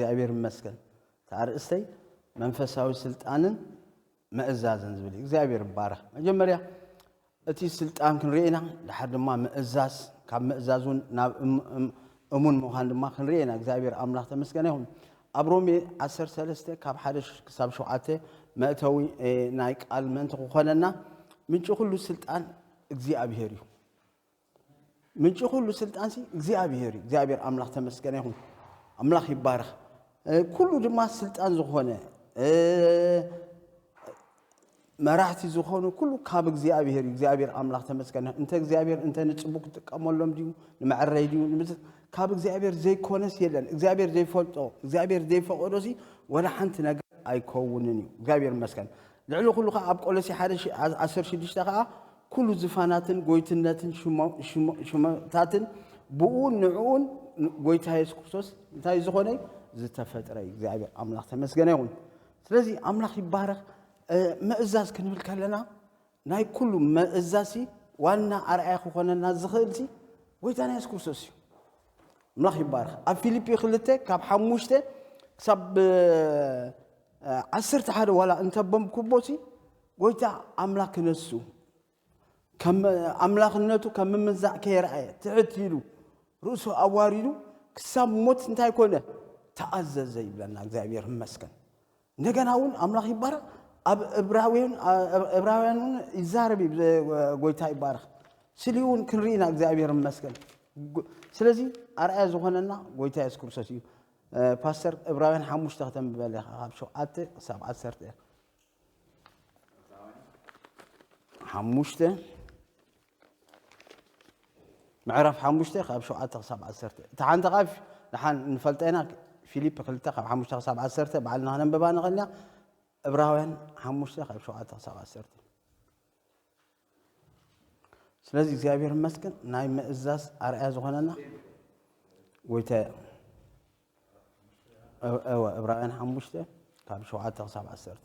እግዚኣብሔር ይመስገን። እቲ ኣርእስተይ መንፈሳዊ ስልጣንን ምእዛዝን ዝብል እዩ። እግዚኣብሔር ይባረኽ። መጀመርያ እቲ ስልጣን ክንርኢ ኢና፣ ድሓር ድማ ምእዛዝ፣ ካብ ምእዛዝ እውን ናብ እም- እም- እሙን ምዃን ድማ ክንርኢ ኢና። እግዚኣብሔር ኣምላኽ ተመስገነ ይኹን። ኣብ ሮሜ ዓሰርተ ሰለስተ ካብ ሓደ ክሳብ ሸውዓተ መእተዊ ናይ ቃል ምእንቲ ክኾነና፣ ምንጪ ኩሉ ስልጣን እግዚኣብሔር እዩ። ምንጪ ኩሉ ስልጣንሲ እግዚኣብሔር እዩ። እግዚኣብሔር ኣምላኽ ተመስገነ ይኹን። ኣምላኽ ይባረኽ። ኩሉ ድማ ስልጣን ዝኾነ መራሕቲ ዝኾኑ ኩሉ ካብ እግዚኣብሔር እዩ። እግዚኣብሔር ኣምላኽ ተመስገነ። እንተ እግዚኣብሔር እንተ ንፅቡ ክጥቀመሎም ድዩ፣ ንመዐረይ ድዩ፣ ካብ እግዚኣብሔር ዘይኮነስ የለን። እግዚኣብሔር ዘይፈልጦ፣ እግዚኣብሔር ዘይፈቐዶሲ ወላ ሓንቲ ነገር ኣይከውንን እዩ። እግዚኣብሔር ይመስገን። ልዕሊ ኩሉ ከዓ ኣብ ቆሎሲ ሓደ ዓሰርተ ሽዱሽተ ከዓ ኩሉ ዝፋናትን ጎይትነትን ሽሞታትን ብኡን ንዕኡን ጎይታ የሱስ ክርስቶስ እንታይ ዝኾነ ዝተፈጥረ እግዚኣብሔር ኣምላኽ ተመስገነ ይኹን። ስለዚ ኣምላኽ ይባረኽ። ምእዛዝ ክንብል ከለና ናይ ኩሉ ምእዛዝሲ ዋና ኣርኣያ ክኾነና ዝኽእልሲ ጎይታና የሱስ ክርስቶስ እዩ። ኣምላኽ ይባረኽ። ኣብ ፊልፒ ክልተ ካብ ሓሙሽተ ክሳብ ዓሰርተ ሓደ ዋላ እንተበምኩቦሲ ጎይታ ኣምላኽ ክነሱ ኣምላኽነቱ ከም ምምዛዕ ከየርኣየ ትሕት ኢሉ ርእሱ ኣዋሪዱ ክሳብ ሞት እንታይ ኮነ? ተኣዘዘ ይብለና። እግዚኣብሔር ይመስገን። እንደገና እውን ኣምላኽ ይባረኽ። ኣብ እብራውያን እውን ይዛረብ እዩ። ጎይታ ይባረኽ። ስሊኡ እውን ክንርኢ ኢና። እግዚኣብሔር ይመስገን። ስለዚ ኣርኣያ ዝኾነና ጎይታ የሱስ ክርስቶስ እዩ። ፓስተር፣ እብራውያን ሓሙሽተ ከተንብበለ ኢኻ፣ ካብ ሸውዓተ ክሳብ ዓሰርተ። ሓሙሽተ ምዕራፍ ሓሙሽተ ካብ ሸውዓተ ክሳብ ዓሰርተ። እታ ሓንቲ ካብ ደሓን ንፈልጣ ኢና። ፊሊፕ ክልተ ካብ ሓሙሽተ ክሳብ ዓሰርተ ባዕልና ክነንብባ ንኽእል ኢና። እብራውያን ሓሙሽተ ካብ ሸውዓተ ክሳብ ዓሰርተ። ስለዚ እግዚኣብሔር ይመስገን ናይ ምእዛዝ ኣርኣያ ዝኾነና ጎይታ። እወ፣ እብራውያን ሓሙሽተ ካብ ሸውዓተ ክሳብ ዓሰርተ።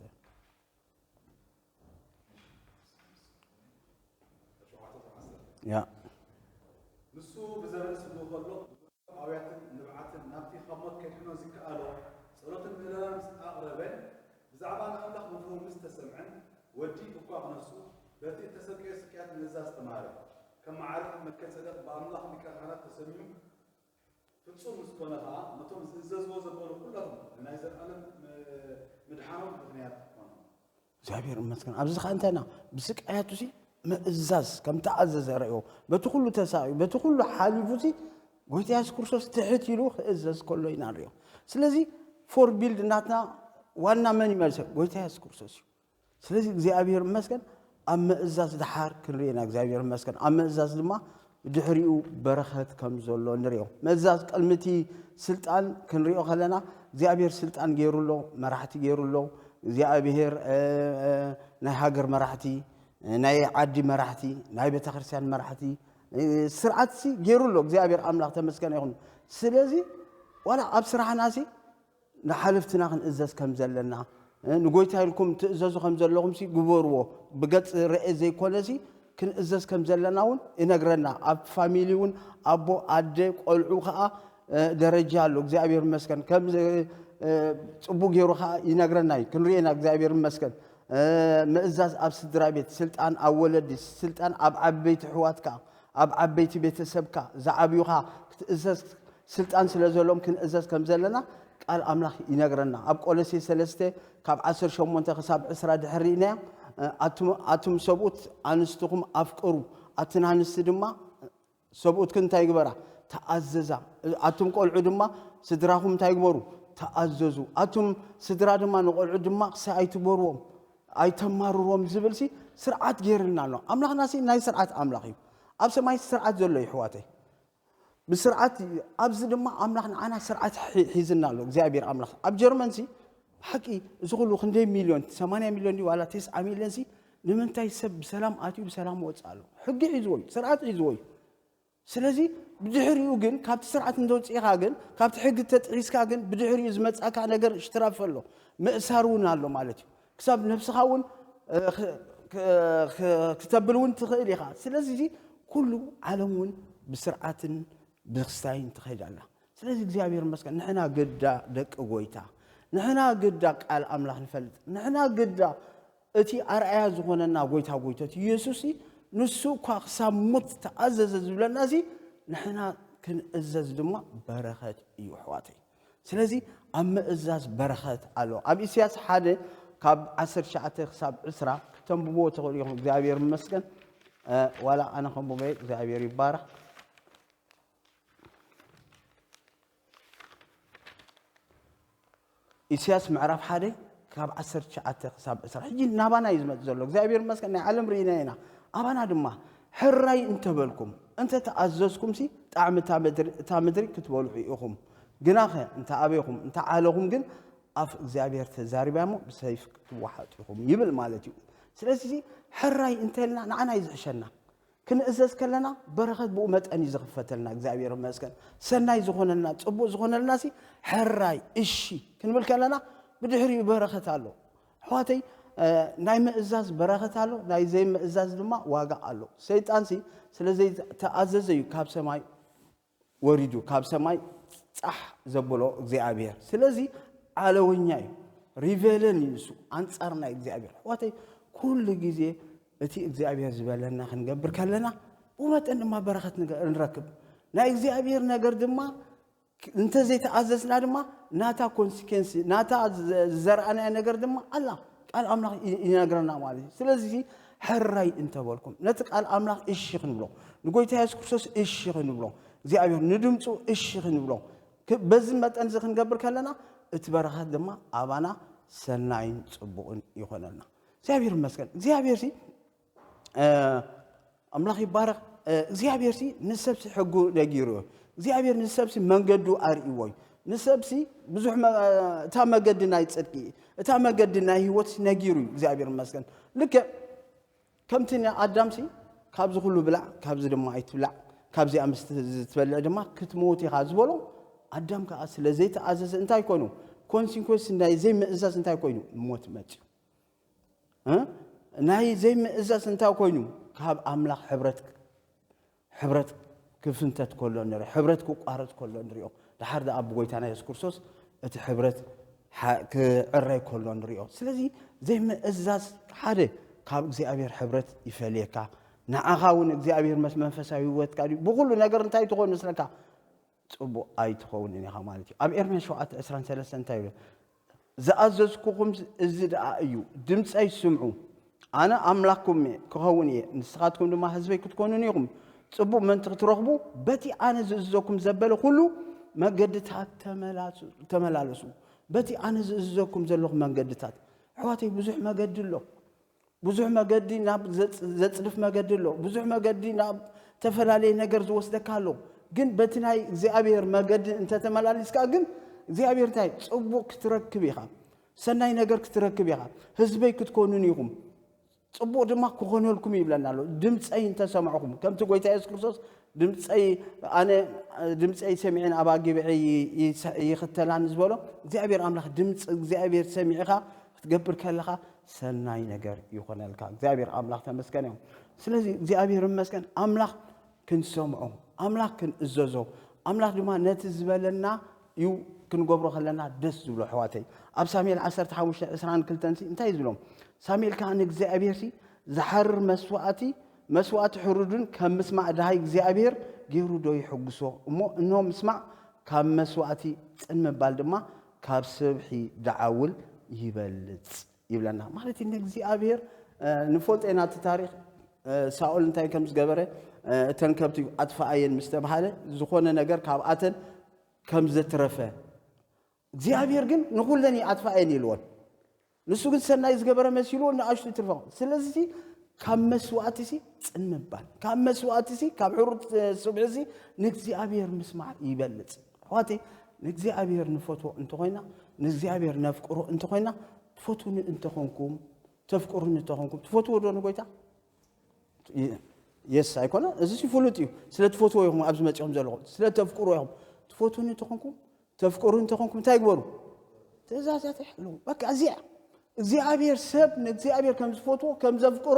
ያ ንሱ ብዘበነ ስግኡ ከሎ ብብርቱዕ ኣውያትን ንብዓትን ናብቲ ካብ ሞት ከድሕኖ ዝከኣሎ ጸሎትን ምህለላን ምስ ኣቕረበ፣ ብዛዕባ ንኣምላኽ ምፍርሁ ምስ ተሰምዐን፣ ወዲ እኳ ክነሱ በቲ እተሰቅዮ ስቅያት ምእዛዝ ተማህረ። ከም መዓርግ መልከ-ጼዴቅ ብኣምላኽ ሊቀ ካህናት ተሰሚዩ፣ ፍጹም ምስ ኮነ ኸኣ፣ ነቶም ዝእዘዝዎ ዘበሉ ኩላቶም ንናይ ዘለኣለም ምድሓኖም ምኽንያት ኮኖም። እግዚኣብሔር ይመስገን። ኣብዚ ኸኣ እንታይ ኢና? ብስቃያቱ ሲ ምእዛዝ ከም ተኣዘዘ ርእዮ። በቲ ኩሉ ተሳቕዩ፣ በቲ ኩሉ ሓሊፉ ሲ ጎይታ የሱስ ክርስቶስ ትሕት ኢሉ ክእዘዝ ከሎ ኢና ንርእዮ። ስለዚ ፎር ቢልድ ናትና ዋና መን ይመልሰ? ጎይታ የሱስ ክርስቶስ እዩ። ስለዚ እግዚኣብሔር ይመስገን ኣብ ምእዛዝ ደሓር ክንርኢ ኢና። እግዚኣብሔር ይመስገን ኣብ ምእዛዝ ድማ ድሕሪኡ በረኸት ከም ዘሎ ንርእዮ። ምእዛዝ ቅድሚ እቲ ስልጣን ክንርእዮ ከለና እግዚኣብሔር ስልጣን ገይሩ ኣሎ፣ መራሕቲ ገይሩ ኣሎ። እግዚኣብሔር ናይ ሃገር መራሕቲ፣ ናይ ዓዲ መራሕቲ፣ ናይ ቤተክርስትያን መራሕቲ፣ ስርዓትሲ ገይሩ ኣሎ እግዚኣብሔር ኣምላኽ ተመስገነ ይኹን። ስለዚ ዋላ ኣብ ስራሕናሲ ንሓለፍትና ክንእዘዝ ከም ዘለና፣ ንጎይታ ኢልኩም ትእዘዙ ከም ዘለኹምሲ ግበርዎ፣ ብገጽ ርኤ ዘይኮነሲ ክንእዘዝ ከም ዘለና እውን ይነግረና። ኣብ ፋሚሊ እውን ኣቦ፣ ኣደ፣ ቆልዑ ከዓ ደረጃ ኣሎ። እግዚኣብሔር ይመስገን። ከም ጽቡቅ ገይሩ ከዓ ይነግረና እዩ። ክንሪኤና እግዚኣብሔር ይመስገን። ምእዛዝ ኣብ ስድራ ቤት፣ ስልጣን ኣብ ወለዲ፣ ስልጣን ኣብ ዓበይቲ ኣሕዋትካ፣ ኣብ ዓበይቲ ቤተሰብካ ዝዓብዩኻ ክትእዘዝ ስልጣን ስለ ዘሎም ክንእዘዝ ከም ዘለና ቃል ኣምላኽ ይነግረና። ኣብ ቆሎሴ ሰለስተ ካብ ዓሰርተ ሸሞንተ ክሳብ ዕስራ ድሕር ርኢናያ፣ ኣቱም ሰብኡት ኣንስትኹም ኣፍቅሩ፣ ኣትን ኣንስቲ ድማ ሰብኡትክን እንታይ ግበራ? ተኣዘዛ። ኣቱም ቆልዑ ድማ ስድራኹም እንታይ ግበሩ? ተኣዘዙ። ኣቱም ስድራ ድማ ንቆልዑ ድማ ክሳይ ኣይትግበርዎም፣ ኣይተማርርዎም ዝብል ሲ ስርዓት ገይርልና ኣሎ። ኣምላኽና ሲ ናይ ስርዓት ኣምላኽ እዩ። ኣብ ሰማይ ስርዓት ዘሎ እዩ ኣሕዋተይ። ብስርዓት ኣብዚ ድማ ኣምላኽ ንዓና ስርዓት ሒዝና ኣሎ። እግዚኣብሔር ኣምላኽ ኣብ ጀርመን ሲ ብሓቂ እዚ ኩሉ ክንደይ ሚልዮን፣ ሰማንያ ሚልዮን ድዩ ዋላ ተስዓ ሚልዮን ሲ ንምንታይ ሰብ ብሰላም ኣትዩ ብሰላም ወፅእ ኣሎ? ሕጊ ሒዝዎ እዩ፣ ስርዓት ሒዝዎ እዩ። ስለዚ ብድሕሪኡ ግን ካብቲ ስርዓት እንተውፅኢኻ ግን ካብቲ ሕጊ ተጥሒስካ ግን ብድሕሪኡ ዝመፃካ ነገር ሽትራፍ ኣሎ፣ ምእሳር እውን ኣሎ ማለት እዩ። ክሳብ ነብስኻ እውን ክተብል እውን ትኽእል ኢኻ። ስለዚ ኩሉ ዓለም እውን ብስርዓትን ብክስታይን ትኸይድ ኣላ። ስለዚ እግዚኣብሔር ይመስገን፣ ንሕና ግዳ ደቂ ጎይታ፣ ንሕና ግዳ ቃል ኣምላኽ ንፈልጥ፣ ንሕና ግዳ እቲ ኣርኣያ ዝኾነና ጎይታ ጎይቶት ኢየሱስ፣ ንሱ እኳ ክሳብ ሞት ተኣዘዘ ዝብለና እዚ፣ ንሕና ክንእዘዝ ድማ በረኸት እዩ ኣሕዋተይ። ስለዚ ኣብ ምእዛዝ በረኸት ኣሎ። ኣብ ኢሳያስ ሓደ ካብ ዓሰርተ ትሽዓተ ክሳብ ዕስራ ክተንብብዎ ትኽእሉ ኢኹም። እግዚኣብሔር ይመስገን። ዋላ ኣነ ከንብቦ እግዚኣብሔር ይባረኽ። ኢሳያስ ምዕራፍ ሓደ ካብ ዓሰርተ ትሽዓተ ክሳብ ዕስራ። ሕጂ ናባና እዩ ዝመጽእ ዘሎ። እግዚኣብሔር ይመስገን፣ ናይ ዓለም ርኢና ኢና። ኣባና ድማ ሕራይ እንተበልኩም፣ እንተ ተኣዘዝኩምሲ ጣዕሚ እታ ምድሪ፣ እታ ምድሪ ክትበልዑ ኢኹም። ግናኸ እንተ ኣበይኹም፣ እንተ ዓለኹም ግን ኣፍ እግዚኣብሔር ተዛሪባ እሞ ብሰይፍ ክትወሓጡ ኢኹም ይብል ማለት እዩ። ስለዚ ሕራይ እንተልና ንዓና እዩ ዝሕሸና። ክንእዘዝ ከለና በረኸት ብኡ መጠን እዩ ዝኽፈተልና። እግዚኣብሔር ይመስገን። ሰናይ ዝኾነልና፣ ጽቡቕ ዝኾነልና ሲ ሕራይ እሺ ክንብል ከለና ብድሕሪኡ በረኸት ኣሎ። ኣሕዋተይ፣ ናይ ምእዛዝ በረኸት ኣሎ፣ ናይ ዘይምእዛዝ ድማ ዋጋ ኣሎ። ሰይጣንሲ ስለ ዘይተኣዘዘ እዩ ካብ ሰማይ ወሪዱ፣ ካብ ሰማይ ጻሕ ዘብሎ እግዚኣብሔር። ስለዚ ዓለወኛ እዩ፣ ሪቨለን እዩ ንሱ ኣንጻር ናይ እግዚኣብሔር። ኣሕዋተይ፣ ኩሉ ግዜ እቲ እግዚኣብሔር ዝበለና ክንገብር ከለና ብኡ መጠን ድማ በረኸት ንገ-፣ ንረክብ። ናይ እግዚኣብሔር ነገር ድማ እንተዘይተኣዘዝና ድማ ናታ ኮንሲኬንስ፣ ናታ ዘ-፣ ዝዘርኣናዮ ነገር ድማ ኣላ። ቃል ኣምላኽ ይ-፣ ይነግረና ማለት እዩ። ስለዚ ሕራይ እንተበልኩም፣ ነቲ ቃል ኣምላኽ እሺ ክንብሎ፣ ንጎይታ የሱስ ክርስቶስ እሺ ክንብሎ፣ እግዚኣብሔር ንድምፁ እሺ ክንብሎ፣ ክ-፣ በዚ መጠን እዚ ክንገብር ከለና እቲ በረኸት ድማ ኣባና ሰናይን ጽቡቕን ይኾነልና። እግዚኣብሔር ይመስገን። እግዚኣብሔር ሲ ኣምላኽ ይባረኽ። እግዚኣብሔርሲ ንሰብሲ ሕጉ ነጊሩ እዩ። እግዚኣብሔር ንሰብሲ መንገዱ ኣርእይዎ እዩ። ንሰብሲ ብዙሕ መ-፣ እታ መገዲ ናይ ጽድቂ፣ እታ መገዲ ናይ ህይወትሲ ነጊሩ እዩ። እግዚኣብሔር ይመስገን። ልክዕ ከምቲ ንኣዳምሲ ካብዚ ኩሉ ብላዕ፣ ካብዚ ድማ ኣይትብላዕ፣ ካብዚኣ ምስ ት-፣ ትበልዕ ድማ ክትሞት ኢኻ ዝበሎ፣ ኣዳም ከኣ ስለ ዘይተኣዘዘ እንታይ ኮይኑ? ኮንሲኮንስ ናይ ዘይምእዛዝ እንታይ ኮይኑ? ሞት መጽዩ። እ? ናይ ዘይምእዛዝ እንታይ ኮይኑ? ካብ ኣምላኽ ሕብረት፣ ሕብረት ክፍንተት ከሎ ንርኢ፣ ሕብረት ክቋረጽ ከሎ ንሪኦ። ድሓር ደኣ ብጎይታና የሱስ ክርስቶስ እቲ ሕብረት ሓ-፣ ክዕረይ ከሎ ንሪኦ። ስለዚ ዘይምእዛዝ ሓደ ካብ እግዚኣብሔር ሕብረት ይፈልየካ። ንዓኻ እውን እግዚኣብሔር መስ መንፈሳዊ ህይወትካ ድዩ? ብኹሉ ነገር እንታይ ትኾን መስለካ? ጽቡቕ ኣይትኸውንን ኢኻ ማለት እዩ። ኣብ ኤርምያስ ሸውዓተ ዕስራን ሰለስተን እንታይ ይብል? "ዝኣዘዝኩኹም እዚ ደኣ እዩ፣ ድምጸይ ስምዑ። ኣነ ኣምላኽኩም እየ፣ ክኸውን እየ፣ ንስኻትኩም ድማ ህዝበይ ክትኮኑኒ ኢኹም። ጽቡቕ ምእንቲ ክትረኽቡ፣ በቲ ኣነ ዝእዝዘኩም ዘበለ ኩሉ መገድታት ተመላሱ-፣ ተመላለሱ።" በቲ ኣነ ዝእዝዘኩም ዘለኹ መንገድታት። ኣሕዋተይ፣ ብዙሕ መገዲ ኣሎ። ብዙሕ መገዲ ናብ ዘጽ-፣ ዘጽድፍ መገዲ ኣሎ። ብዙሕ መገዲ ናብ ተፈላለየ ነገር ዝወስደካ ኣሎ። ግን በቲ ናይ እግዚኣብሔር መገዲ እንተተመላሊስካ ግን እግዚኣብሔር እንታይ? ጽቡቕ ክትረክብ ኢኻ። ሰናይ ነገር ክትረክብ ኢኻ። ህዝበይ ክትኮኑን ኢኹም። ጽቡቕ ድማ ክኾነልኩም ይብለና ኣሎ። ድምፀይ እንተሰማዕኹም፣ ከምቲ ጎይታ የሱስ ክርስቶስ ድምፀይ፣ ኣነ ድምፀይ ሰሚዐን ኣባጊዕ ይ-፣ ይስ-፣ ይኽተላን ዝበሎ፣ እግዚኣብሔር ኣምላኽ ድምፂ እግዚኣብሔር ሰሚዕኻ ክትገብር ከለኻ ሰናይ ነገር ይኾነልካ። እግዚኣብሔር ኣምላኽ ተመስገን እዩ። ስለዚ እግዚኣብሔር ይመስገን፣ ኣምላኽ ክንሰምዖ፣ ኣምላኽ ክንእዘዞ፣ ኣምላኽ ድማ ነቲ ዝበለና እዩ ክንገብሮ ከለና ደስ ዝብሎ፣ ኣሕዋተይ። ኣብ ሳሙኤል ዓሰርተ ሓሙሽተ ዕስራን ክልተን ሲ እንታይ እዩ ዝብሎም? ሳሙኤል ከኣ ንእግዚኣብሔር ሲ ዝሓርር መስዋእቲ፣ መስዋእቲ ሕሩድን ከም ምስማዕ ድሃይ እግዚኣብሔር ገይሩ ዶ ይሕጉሶ? እሞ እንሆ ምስማዕ ካብ መስዋእቲ ጽን ምባል ድማ ካብ ስብሒ ደዓውል ይበልጽ ይብለና። ማለት እዩ ንእግዚኣብሔር፣ እ፣ ንፈልጦ ኢና እቲ ታሪኽ፣ እ፣ ሳኦል እንታይ ከም ዝገበረ፣ እ፣ እተን ከብቲ ኣጥፍኣየን ምስ ተባሃለ ዝኾነ ነገር ካብኣተን ከም ዘትረፈ፣ እግዚኣብሔር ግን ንኹለን ይኣጥፍኣየን ኢልወን። ንሱ ግን ሰናይ ዝገበረ መሲልዎ ንኣሽቱ ይትርፎ። ስለዚ ካብ መስዋእቲ ሲ ጽን ምባል፣ ካብ መስዋእቲ ሲ፣ ካብ ሕሩድ፣ እ፣ ስብሒ ሲ ንእግዚኣብሔር ምስማዕ ይበልጽ። ኣሕዋተይ፣ ንእግዚኣብሔር ንፈትዎ እንተኾይና፣ ንእግዚኣብሔር ነፍቅሮ እንተኾይና፣ ትፈትዉኒ እንተኾንኩም፣ ተፍቅሩኒ እንተኾንኩም፣ ትፈትዎ ዶ ንጎይታ? ይ-፣ የስ ኣይኮነ፣ እዚ ሲ ፍሉጥ እዩ። ስለ ትፈትዎ ኢኹም ኣብዚ መጺኹም ዘለኹም፣ ስለ ተፍቅሩ ኢኹም። ትፈትዉኒ እንተኾንኩም፣ ተፍቅሩ እንተኾንኩም እንታይ ግበሩ? ትእዛዛት ይሕልዉ። በቃ እዚኣ እግዚኣብሔር ሰብ ንእግዚኣብሔር ከም ዝፈትዎ፣ ከም ዘፍቅሮ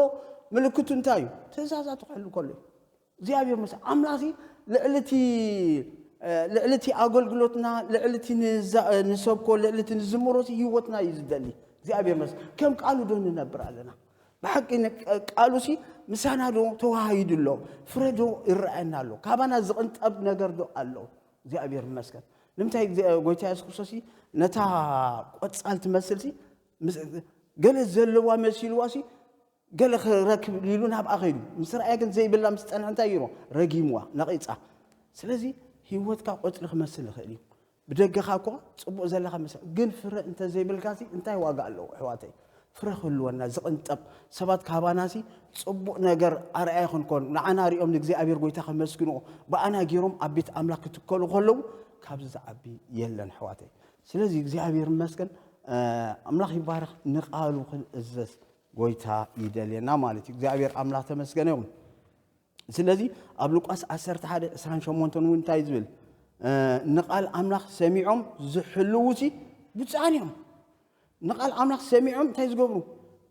ምልክቱ እንታይ እዩ? ትእዛዛቱ ክሕሉ ከሎ እዩ። እግዚኣብሔር መስ-፣ ኣምላኽ ልዕሊ እቲ ልዕሊ እቲ ኣገልግሎትና፣ ልዕሊ እቲ ንዛ-፣ ንሰብኮ፣ ልዕሊ እቲ ንዝምሮ ሲ ህይወትና እዩ ዝደሊ። እግዚኣብሔር ይመስገን። ከም ቃሉ ዶ ንነብር ኣለና? ብሓቂ ን-፣ ቃሉ ሲ ምሳና ዶ ተዋሃሂዱ ኣሎ? ፍረ ዶ ይረኣየና ኣሎ? ካባና ዝቕንጠብ ነገር ዶ ኣሎ? እግዚኣብሔር ይመስገን። ንምንታይ እግዚኣብሔር፣ ጎይታ የሱስ ክርስቶስ ሲ ነታ ቆጻል ትመስል ሲ ምስ-፣ ገለ ዘለዋ መሲልዋ ሲ ገለ ክረክብ ኢሉ ናብኣ ከይዱ። ምስ ረኣየ ግን ዘይብላ ምስ ጸንሐ እንታይ ይሮ? ረጊምዋ፣ ነቒጻ። ስለዚ ህይወትካ ቆጽሊ ክመስል ይኽእል እዩ። ብደገኻ እኮ ጽቡቕ ዘለኻ መስል፣ ግን ፍረ እንተ ዘይብልካ ሲ እንታይ ዋጋ ኣለዎ ኣሕዋተይ? ፍረ ክህልወና ዝቕንጠብ ሰባት ካባና ሲ ጽቡቕ ነገር ኣርኣያ ክንኮን፣ ንዓና ሪኦም ንእግዚኣብሔር ጎይታ ከመስግንዎ፣ ብኣና ገይሮም ኣብ ቤት ኣምላኽ ክትከሉ ከለዉ ካብዚ ዝዓቢ የለን ኣሕዋተይ። ስለዚ እግዚኣብሔር ይመስገን፣ እ፣ ኣምላኽ ይባረኽ፣ ንቓሉ ክንእዘዝ ጎይታ ይደልየና ማለት እዩ። እግዚኣብሔር ኣምላኽ ተመስገነ ይኹን። ስለዚ ኣብ ሉቃስ ዓሰርተ ሓደ ዕስራን ሸሞንተን እውን እንታይ ዝብል? እ፣ ንቓል ኣምላኽ ሰሚዖም ዝሕልዉ ሲ ብፁዓን እዮም። ንቓል ኣምላኽ ሰሚዖም እንታይ ዝገብሩ?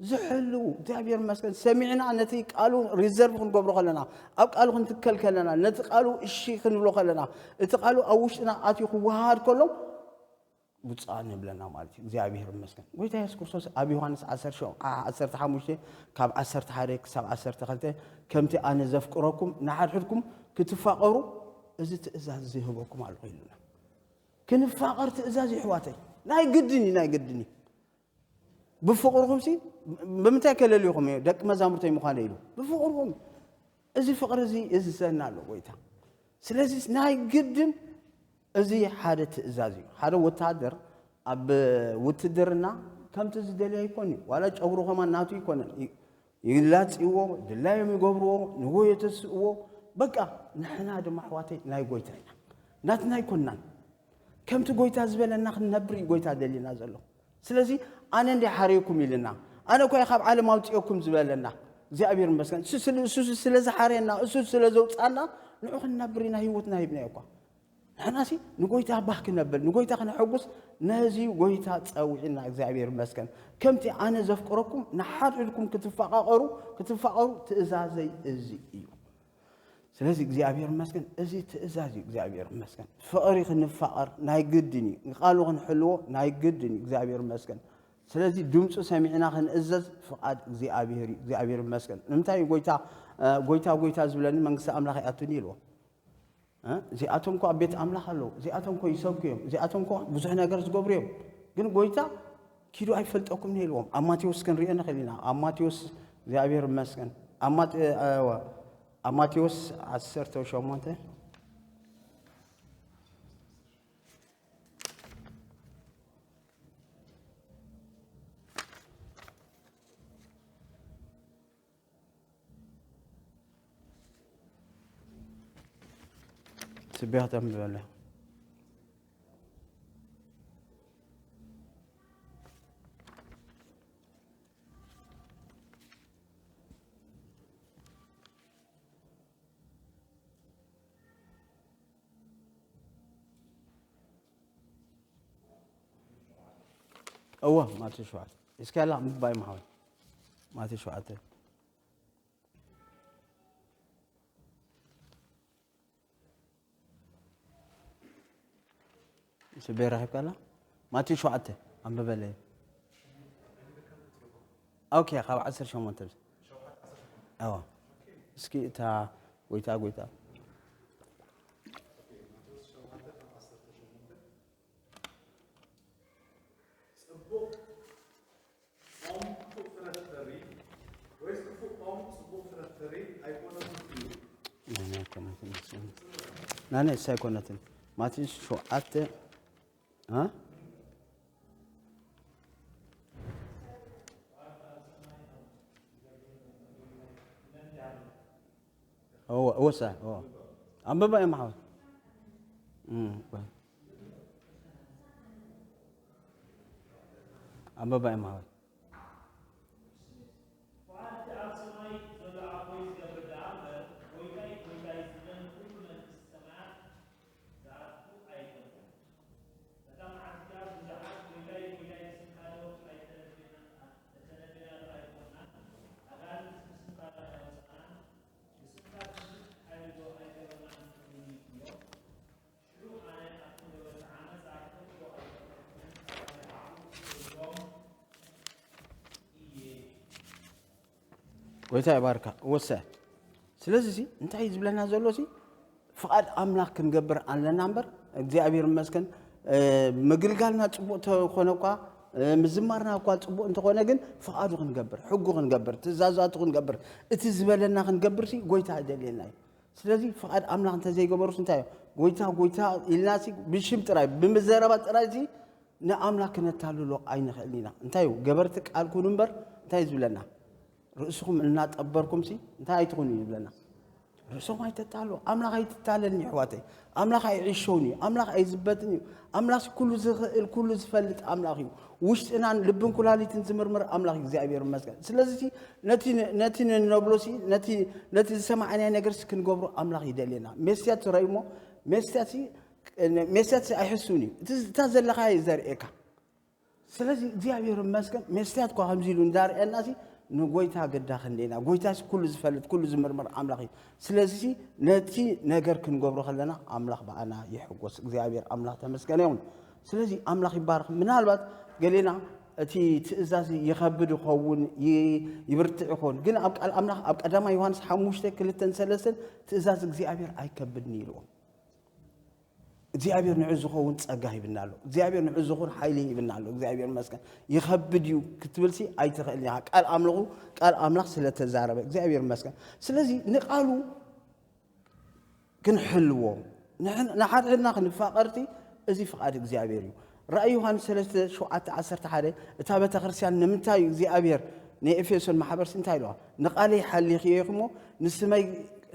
ዝሕልዉ። እግዚኣብሔር ይመስገን። ሰሚዕና ነቲ ቃሉ ሪዘርቭ ክንገብሮ ከለና፣ ኣብ ቃሉ ክንትከል ከለና፣ ነቲ ቃሉ እሺ ክንብሎ ከለና፣ እቲ ቃሉ ኣብ ውሽጥና ኣትዩ ክወሃሃድ ከሎ፣ ብፁዓን ንብለና ማለት እዩ። እግዚኣብሔር ይመስገን። ጎይታ የሱስ ክርስቶስ ኣብ ዮሃንስ ዓሰርተ ሸው-፣ ዓ-፣ ዓሰርተ ሓሙሽተ ካብ ዓሰርተ ሓደ ክሳብ ዓሰርተ ክልተ፣ "ከምቲ ኣነ ዘፍቅረኩም ንሓድሕድኩም ክትፋቐሩ እዚ ትእዛዝ ዝህበኩም ኣለኹ" ኢሉና። ክንፋቐር ትእዛዝ እዩ፣ ኣሕዋተይ። ናይ ግድን እዩ፣ ናይ ግድን እዩ። ብፍቕርኹም ሲ ብምንታይ ከለልዩኹም እዩ? ደቂ መዛሙርተይ ምዃነ ኢሉ። ብፍቕርኹም። እዚ ፍቕሪ እዚ እዝዘና ኣሎ ጎይታ። ስለዚ ናይ ግድን እዚ ሓደ ትእዛዝ እዩ። ሓደ ወታደር ኣብ ውትድርና ከምቲ ዝደልዮ ኣይኮን እዩ። ዋላ ጨጉሩ ከማን ናቱ ኣይኮነን። ይ-፣ ይላጽይዎ፣ ድላዮም ይገብርዎ፣ ንጎ የተስእዎ። በቃ ንሕና ድማ ኣሕዋተይ ናይ ጎይታ ኢና። ናትና ኣይኮንናን። ከምቲ ጎይታ ዝበለና ክንነብር እዩ ጎይታ ደሊና ዘሎ። ስለዚ ኣነ እንደ ሓረይኩም ኢልና፣ ኣነ እኮ እየ ካብ ዓለም ኣውፅኦኩም ዝበለና እግዚኣብሔር ይመስገን። እሱ ስለ፣ እሱ ስለ ዝሓረየና፣ እሱ ስለ ዘውፃና ንዑ ክንነብር ኢና፣ ህይወትና ሂብናዮ እኳ። ንሕናሲ ንጎይታ ባህ ክነብል፣ ንጎይታ ክነሐጉስ ነዚ ጎይታ ጸዊዕና እግዚኣብሔር ይመስገን። ከምቲ ኣነ ዘፍቅረኩም ንሓድሕድኩም ክትፋቓቐሩ፣ ክትፋቐሩ ትእዛዘይ እዚ እዩ። ስለዚ እግዚኣብሔር ይመስገን፣ እዚ ትእዛዝ እዩ። እግዚኣብሔር ይመስገን። ፍቕሪ ክንፋቐር ናይ ግድን እዩ። ንቃሉ ክንሕልዎ ናይ ግድን እዩ። እግዚኣብሔር ይመስገን። ስለዚ ድምፁ ሰሚዕና ክንእዘዝ ፍቓድ እግዚኣብሔር እዩ። እግዚኣብሔር ይመስገን። ንምንታይ እዩ ጎይታ፣ እ፣ ጎይታ፣ ጎይታ ዝብለኒ መንግስቲ ኣምላኽ ይኣቱኒ ኢልዎ? እ? እዚኣቶም እኮ ኣብ ቤት ኣምላኽ ኣለዉ። እዚኣቶም እኮ ይሰብኩ እዮም። እዚኣቶም እኮ ብዙሕ ነገር ዝገብሩ እዮም። ግን ጎይታ ኪዱ ኣይፈልጠኩም ኢልዎም። ኣብ ማቴዎስ ክንሪኦ ንኽእል ኢና። ኣብ ማቴዎስ እግዚኣብሔር ይመስገን። ኣብ ማቴ-፣ እወ፣ ኣብ ማቴዎስ ዓሰርተ ሸሞንተ ስቢኻ ተንብበለ። እወ፣ ማቴዎስ ሸውዓተ። እስኪ ያላ ምባይ መሓወይ። ማቴዎስ ሸውዓተ። ስቤ ረኺብካላ? ማቴዎስ ሸውዓተ ኣንብበለይ። ኦኬ፣ ካብ ዓሰርተ ሸሞንተ። ኣዋ። እስኪ እታ ጎይታ፣ ጎይታ። ጽቡቕ ኦም ክፉእ ፍረ ትፈሪ፣ ወይስ ክፉእ ኦም ጽቡቕ ፍረ ትፈሪ? ኣይኮነትን እዩ። ናናይ ኣይኮነትን፣ ናናይ እሳ ኣይኮነትን። ማቴዎስ ሸውዓተ፣ አ? እወ፣ እወ፣ እሳ፣ እወ። ኣንብባ እዮም ሓወይ። እም፣ ቆይ። ኣንብባ እዮም ሓወይ። ጎይታ ይባርካ። ወሰ ስለዚ ሲ እንታይ እዩ ዝብለና ዘሎ ሲ? ፍቓድ ኣምላኽ ክንገብር ኣለና እምበር፣ እግዚኣብሔር ይመስገን፣ እ፣ ምግልጋልና ጽቡቕ እንተኾነ እኳ፣ እ፣ ምዝማርና እኳ ጽቡቕ እንተኾነ፣ ግን ፍቓዱ ክንገብር፣ ሕጉ ክንገብር፣ ትእዛዛቱ ክንገብር፣ እቲ ዝበለና ክንገብር ሲ ጎይታ ይደልየና እዩ። ስለዚ ፍቓድ ኣምላኽ እንተዘይገበሩስ እንታይ እዩ? ጎይታ፣ ጎይታ ኢልና ሲ ብሽም ጥራይ፣ ብምዘረባ ጥራይ ሲ ንኣምላኽ ክነታልሎ ኣይንኽእልን ኢና። እንታይ እዩ? ገበርቲ ቃል ኩኑ እምበር፣ እንታይ እዩ ዝብለና? ርእስኹም እናጠበርኩም ሲ እንታይ ኣይትኹኑ እዩ ዝብለና? ርእሶም ኣይተታሉ። ኣምላኽ ኣይትታለልኒ ኣሕዋተይ። ኣምላኽ ኣይዕሾውን እዩ። ኣምላኽ ኣይዝበጥን እዩ። ኣምላኽ ኩሉ ዝኽእል፣ ኩሉ ዝፈልጥ ኣምላኽ እዩ። ውሽጥናን ልብን ኩላሊትን ዝምርምር ኣምላኽ እዩ፣ እግዚኣብሔር ይመስገን። ስለዚ ሲ ነቲ፣ ነቲ ንነብሎ ሲ፣ ነቲ፣ ነቲ ዝሰማዕናዮ ነገር ሲ ክንገብሮ ኣምላኽ ይደልየና። ሜስያ ትረእዩሞ፣ ሜስያ ሲ፣ ሜስያ ሲ ኣይሕሱን እዩ። እቲ፣ እታ ዘለኻዮ እዩ ዘርእየካ። ስለዚ እግዚኣብሔር ይመስገን፣ ሜስያ እኳ ከምዚ ኢሉ እንዳርእየና ሲ ንጎይታ ግዳ ክንደና። ጎይታ ሲ ኩሉ ዝፈልጥ፣ ኩሉ ዝምርምር ኣምላኽ እዩ። ስለዚ ሲ ነቲ ነገር ክንገብሮ ከለና ኣምላኽ ብኣና ይሕጎስ። እግዚኣብሔር ኣምላኽ ተመስገነ ይኹን። ስለዚ ኣምላኽ ይባረኽ። ምናልባት ገሌና እቲ ትእዛዝ ይኸብድ ይኸውን፣ ይ-፣ ይብርትዕ ይኸውን። ግን ኣብ ቃል ኣምላኽ ኣብ ቀዳማይ ዮሃንስ ሓሙሽተ ክልተን ሰለስተን ትእዛዝ እግዚኣብሔር ኣይከብድን እዩ ኢልዎ። እግዚኣብሔር ንዑ ዝኸውን ጸጋ ሂብና ኣሎ። እግዚኣብሔር ንዑ ዝኸውን ሓይሊ ሂብና ኣሎ። እግዚኣብሔር ይመስገን። ይኸብድ እዩ ክትብል ሲ ኣይትኽእልን ኢኻ። ቃል ኣምልኹ፣ ቃል ኣምላኽ ስለ ተዛረበ እግዚኣብሔር ይመስገን። ስለዚ ንቃሉ ክንሕልዎ፣ ንሕን-፣ ንሓድሕድና ክንፋቐርቲ፣ እዚ ፍቓድ እግዚኣብሔር እዩ። ራእይ ዮሃንስ ሰለስተ ሸውዓተ ዓሰርተ ሓደ፣ እታ ቤተ ክርስቲያን ንምንታይ እዩ እግዚኣብሔር ንኤፌሶን ማሕበርሲ እንታይ ኢልዋ? "ንቓለይ ሓሊኽዮ ኢኹሞ፣ ንስመይ፣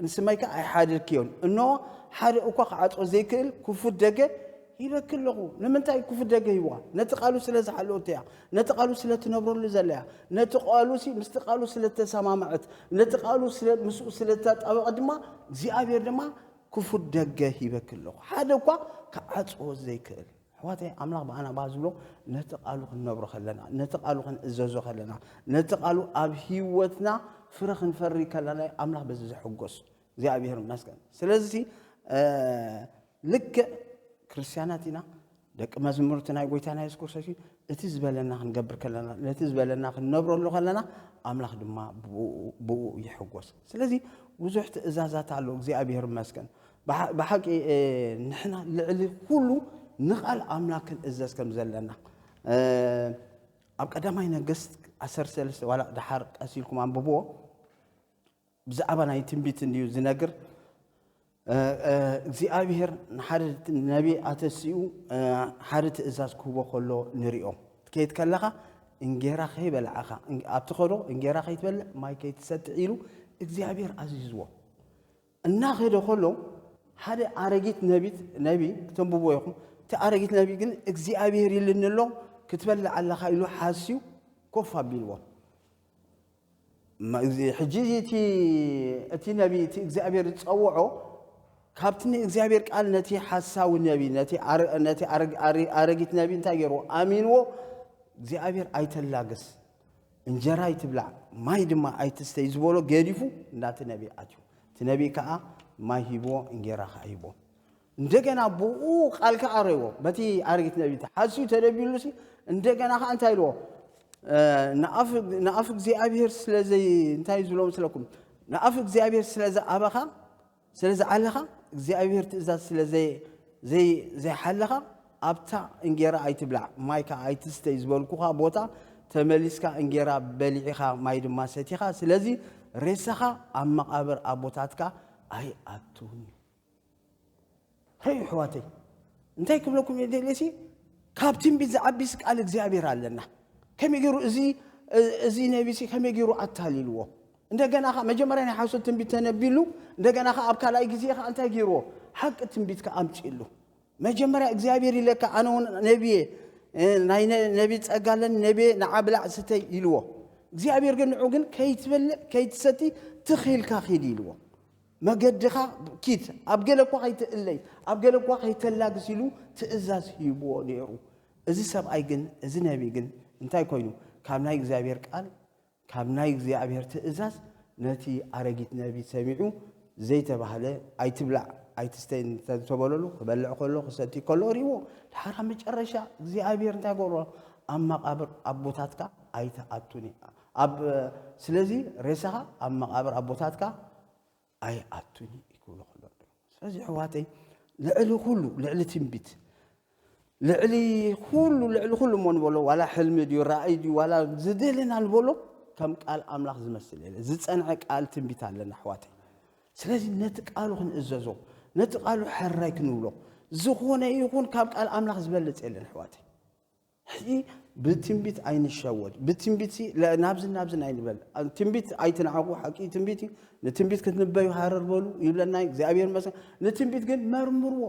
ንስመይ ከኣ ኣይሓደግክዮን። እንሆ፣ ሓደ እኳ ክዓጾ ዘይክእል ክፉት ደገ ሂበኪ ኣለኹ።" ንምንታይ ክፉት ደገ ሂብዋ? ነቲ ቃሉ ስለ ዝሓለወቶ እያ። ነቲ ቃሉ ስለ ትነብረሉ ዘላ እያ። ነቲ ቃሉ ሲ፣ ምስቲ ቃሉ ስለ ተሰማምዐት፣ ነቲ ቃሉ ስለ፣ ምስኡ ስለ ተጣበቐት ድማ እግዚኣብሔር ድማ ክፉት ደገ ሂበኪ ኣለኹ። ሓደ እኳ ክዓጽዎ ዘይክእል። ኣሕዋተይ፣ ኣምላኽ ብኣና ብኣ ዝብሎ ነቲ ቃሉ ክንነብሮ ከለና፣ ነቲ ቃሉ ክንእዘዞ ከለና፣ ነቲ ቃሉ ኣብ ህይወትና ፍረ ክንፈሪ ከለና፣ ኣምላኽ በዚ ዝሕጎስ። እግዚኣብሔር ይመስገን። ስለዚ፣ እ፣ ልክዕ ክርስትያናት ኢና፣ ደቂ መዝሙርቲ ናይ ጎይታና የሱስ ክርስቶስ እዩ። እቲ ዝበለና ክንገብር ከለና፣ ነቲ ዝበለና ክንነብረሉ ከለና፣ ኣምላኽ ድማ ብኡ፣ ብኡ ይሕጎስ። ስለዚ ብዙሕ ትእዛዛት ኣሎ፣ እግዚኣብሔር ይመስገን። ብሓ-፣ ብሓቂ፣ እ፣ ንሕና ልዕሊ ኩሉ ንቓል ኣምላኽ ክንእዘዝ ከም ዘለና፣ እ፣ ኣብ ቀዳማይ ነገስት ዓሰርተ ሰለስተ፣ ዋላ ደሓር ቀስ ኢልኩም ኣንብብዎ፣ ብዛዕባ ናይ ትንቢት እንድዩ ዝነግር። እ፣ እ፣ እግዚኣብሔር ንሓደ ነቢ ኣተሲኡ፣ እ፣ ሓደ ትእዛዝ ክህቦ ከሎ ንሪኦ። ክትከይድ ከለኻ እንጌራ ከይበላዕኻ፣ እን-፣ ኣብ ትኸዶ እንጌራ ከይትበልዕ፣ ማይ ከይትሰትዕ ኢሉ እግዚኣብሔር ኣዚዝዎ። እናኸደ ከሎ ሓደ ኣረጊት ነቢት፣ ነቢ ክተንብቦ ኢኹም። እቲ ኣረጊት ነቢ ግን እግዚኣብሔር ኢልኒ ኣሎ፣ ክትበልዕ ኣለኻ ኢሉ ሓስዩ ኮፍ ኣቢልዎ። ማ-፣ እዚ፣ ሕጂ እቲ፣ እቲ ነቢ፣ እቲ እግዚኣብሔር ዝጸውዖ፣ ካብቲ ንእግዚኣብሔር ቃል ነቲ ሓሳዊ ነቢ፣ ነቲ ኣረ-፣ ነቲ ኣረግ-፣ ኣረ-፣ ኣረጊት ነቢ እንታይ ገይርዎ? ኣሚንዎ። እግዚኣብሔር ኣይተላግስ፣ እንጀራ ኣይትብላዕ፣ ማይ ድማ ኣይትስተይ ዝበሎ ገዲፉ፣ እንዳቲ ነቢ ኣትዩ። እቲ ነቢ ከኣ ማይ ሂብዎ፣ እንጌራ ከኣ ሂብዎ። እንደገና ብኡ ቃል ከኣ ረይዎ፣ በቲ ኣረጊት ነቢ ተሓስዩ ተደቢሉሲ፣ እንደገና ከኣ እንታይ ኢልዎ? እ፣ ንኣፍ፣ ንኣፍ እግዚኣብሔር ስለ ዘይ-፣ እንታይ ዝብሎ መስለኩም? ንኣፍ እግዚኣብሔር ስለ ዝኣበኻ፣ ስለ ዝዓለኻ፣ እግዚኣብሔር ትእዛዝ ስለ ዘይ-፣ ዘይ-፣ ዘይሓለኻ፣ ኣብታ እንጌራ ኣይትብላዕ፣ ማይ ከኣ ኣይትስተይ ዝበልኩኻ ቦታ ተመሊስካ እንጌራ በሊዕኻ፣ ማይ ድማ ሰቲኻ። ስለዚ ሬሳኻ ኣብ መቓብር ኣቦታትካ ኣይኣቱን እዩ። ርእዩ ኣሕዋተይ፣ እንታይ ክብለኩም እየ ደልየ ሲ፣ ካብ ትንቢት ዝዓቢስ ቃል እግዚኣብሔር ኣለና። ከመይ ገይሩ እዚ፣ እዚ ነቢ ሲ ከመይ ገይሩ ኣታሊልዎ? እንደገና ኸ መጀመርያ ናይ ሓሶት ትንቢት ተነቢሉ፣ እንደገና ኸ ኣብ ካልኣይ ግዜ ኸ እንታይ ገይርዎ? ሓቂ ትንቢት ከ ኣምጺእሉ። መጀመርያ እግዚኣብሔር ኢለካ፣ ኣነ እውን ነቢየ፣ እ፣ ናይ ነ-፣ ነቢ ጸጋ ኣለኒ፣ ነቢየ፣ ንዓ ብላዕ ስተይ ኢልዎ። እግዚኣብሔር ግን ንዑ ግን ከይትበልዕ ከይትሰቲ ትኽ ኢልካ ኪድ ኢልዎ። መገድኻ ኪድ፣ ኣብ ገለ እኳ ከይትእለይ፣ ኣብ ገለ እኳ ከይተላግስ ኢሉ ትእዛዝ ሂብዎ ነይሩ። እዚ ሰብኣይ ግን፣ እዚ ነቢ ግን እንታይ ኮይኑ? ካብ ናይ እግዚኣብሔር ቃል፣ ካብ ናይ እግዚኣብሔር ትእዛዝ ነቲ ኣረጊት ነቢ ሰሚዑ ዘይተባህለ ኣይትብላዕ ኣይትስተይ እንተተበለሉ ክበልዕ ከሎ ክሰቲ ከሎ ርእይዎ። ድሓር ኣብ መጨረሻ እግዚኣብሔር እንታይ ገበሮ? ኣብ መቓብር ኣቦታትካ ኣይትኣቱኒ ኣብ ስለዚ ሬሳኻ ኣብ መቓብር ኣቦታትካ ኣይኣቱኒ ክብሎ ከሎ ስለዚ ኣሕዋተይ ልዕሊ ኩሉ ልዕሊ ትንቢት ልዕሊ ኩሉ ልዕሊ ኩሉ እሞ ንበሎ ዋላ ሕልሚ ድዩ ራእይ ድዩ ዋላ ዝደለና ንበሎ ከም ቃል ኣምላኽ ዝመስል የለ ዝፀንዐ ቃል ትንቢት ኣለና ኣሕዋተይ ስለዚ ነቲ ቃሉ ክንእዘዞ ነቲ ቃሉ ሕራይ ክንብሎ ዝኾነ ይኹን ካብ ቃል ኣምላኽ ዝበልፅ የለን ኣሕዋተይ ሕጂ ብትንቢት ኣይንሸወድ ብትንቢት ናብዝን ናብዝን ኣይንበል ትንቢት ኣይትንዓቑ ሓቂ ትንቢት እዩ ንትንቢት ክትንበዩ ሃረር በሉ ይብለና እግዚኣብሔር መስገን ንትንቢት ግን መርምርዎ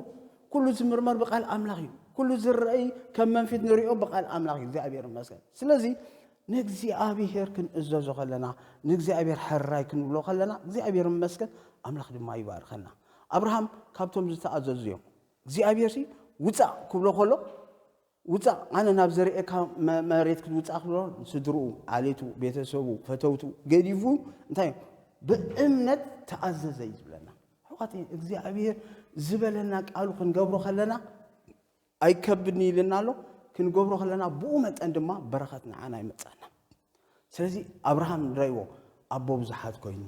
ኩሉ ዝምርመር ብቃል ኣምላኽ እዩ ኩሉ ዝረአይ ከም መንፊት ንሪኦ ብቃል ኣምላኽ እዩ እግዚኣብሔር መስገን ስለዚ ንእግዚኣብሔር ክንእዘዞ ከለና ንእግዚኣብሔር ሕራይ ክንብሎ ከለና እግዚኣብሔር መስገን ኣምላኽ ድማ ይባርኸና ኣብርሃም ካብቶም ዝተኣዘዙ እዮም እግዚኣብሔር ውፃእ ክብሎ ከሎ ውፃእ ኣነ ናብ ዘርእየካ መሬት ክትውፃእ ክብሎ ስድርኡ ዓሌቱ ቤተሰቡ ፈተውቱ ገዲፉ እንታይ ብእምነት ተኣዘዘ እዩ ዝብለና ሕዋት እግዚኣብሔር ዝበለና ቃሉ ክንገብሮ ከለና ኣይከብድኒ ኢልና ኣሎ ክንገብሮ ከለና ብኡ መጠን ድማ በረኸት ንዓና ይመፃና ስለዚ ኣብርሃም ንረእይዎ ኣቦ ብዙሓት ኮይኑ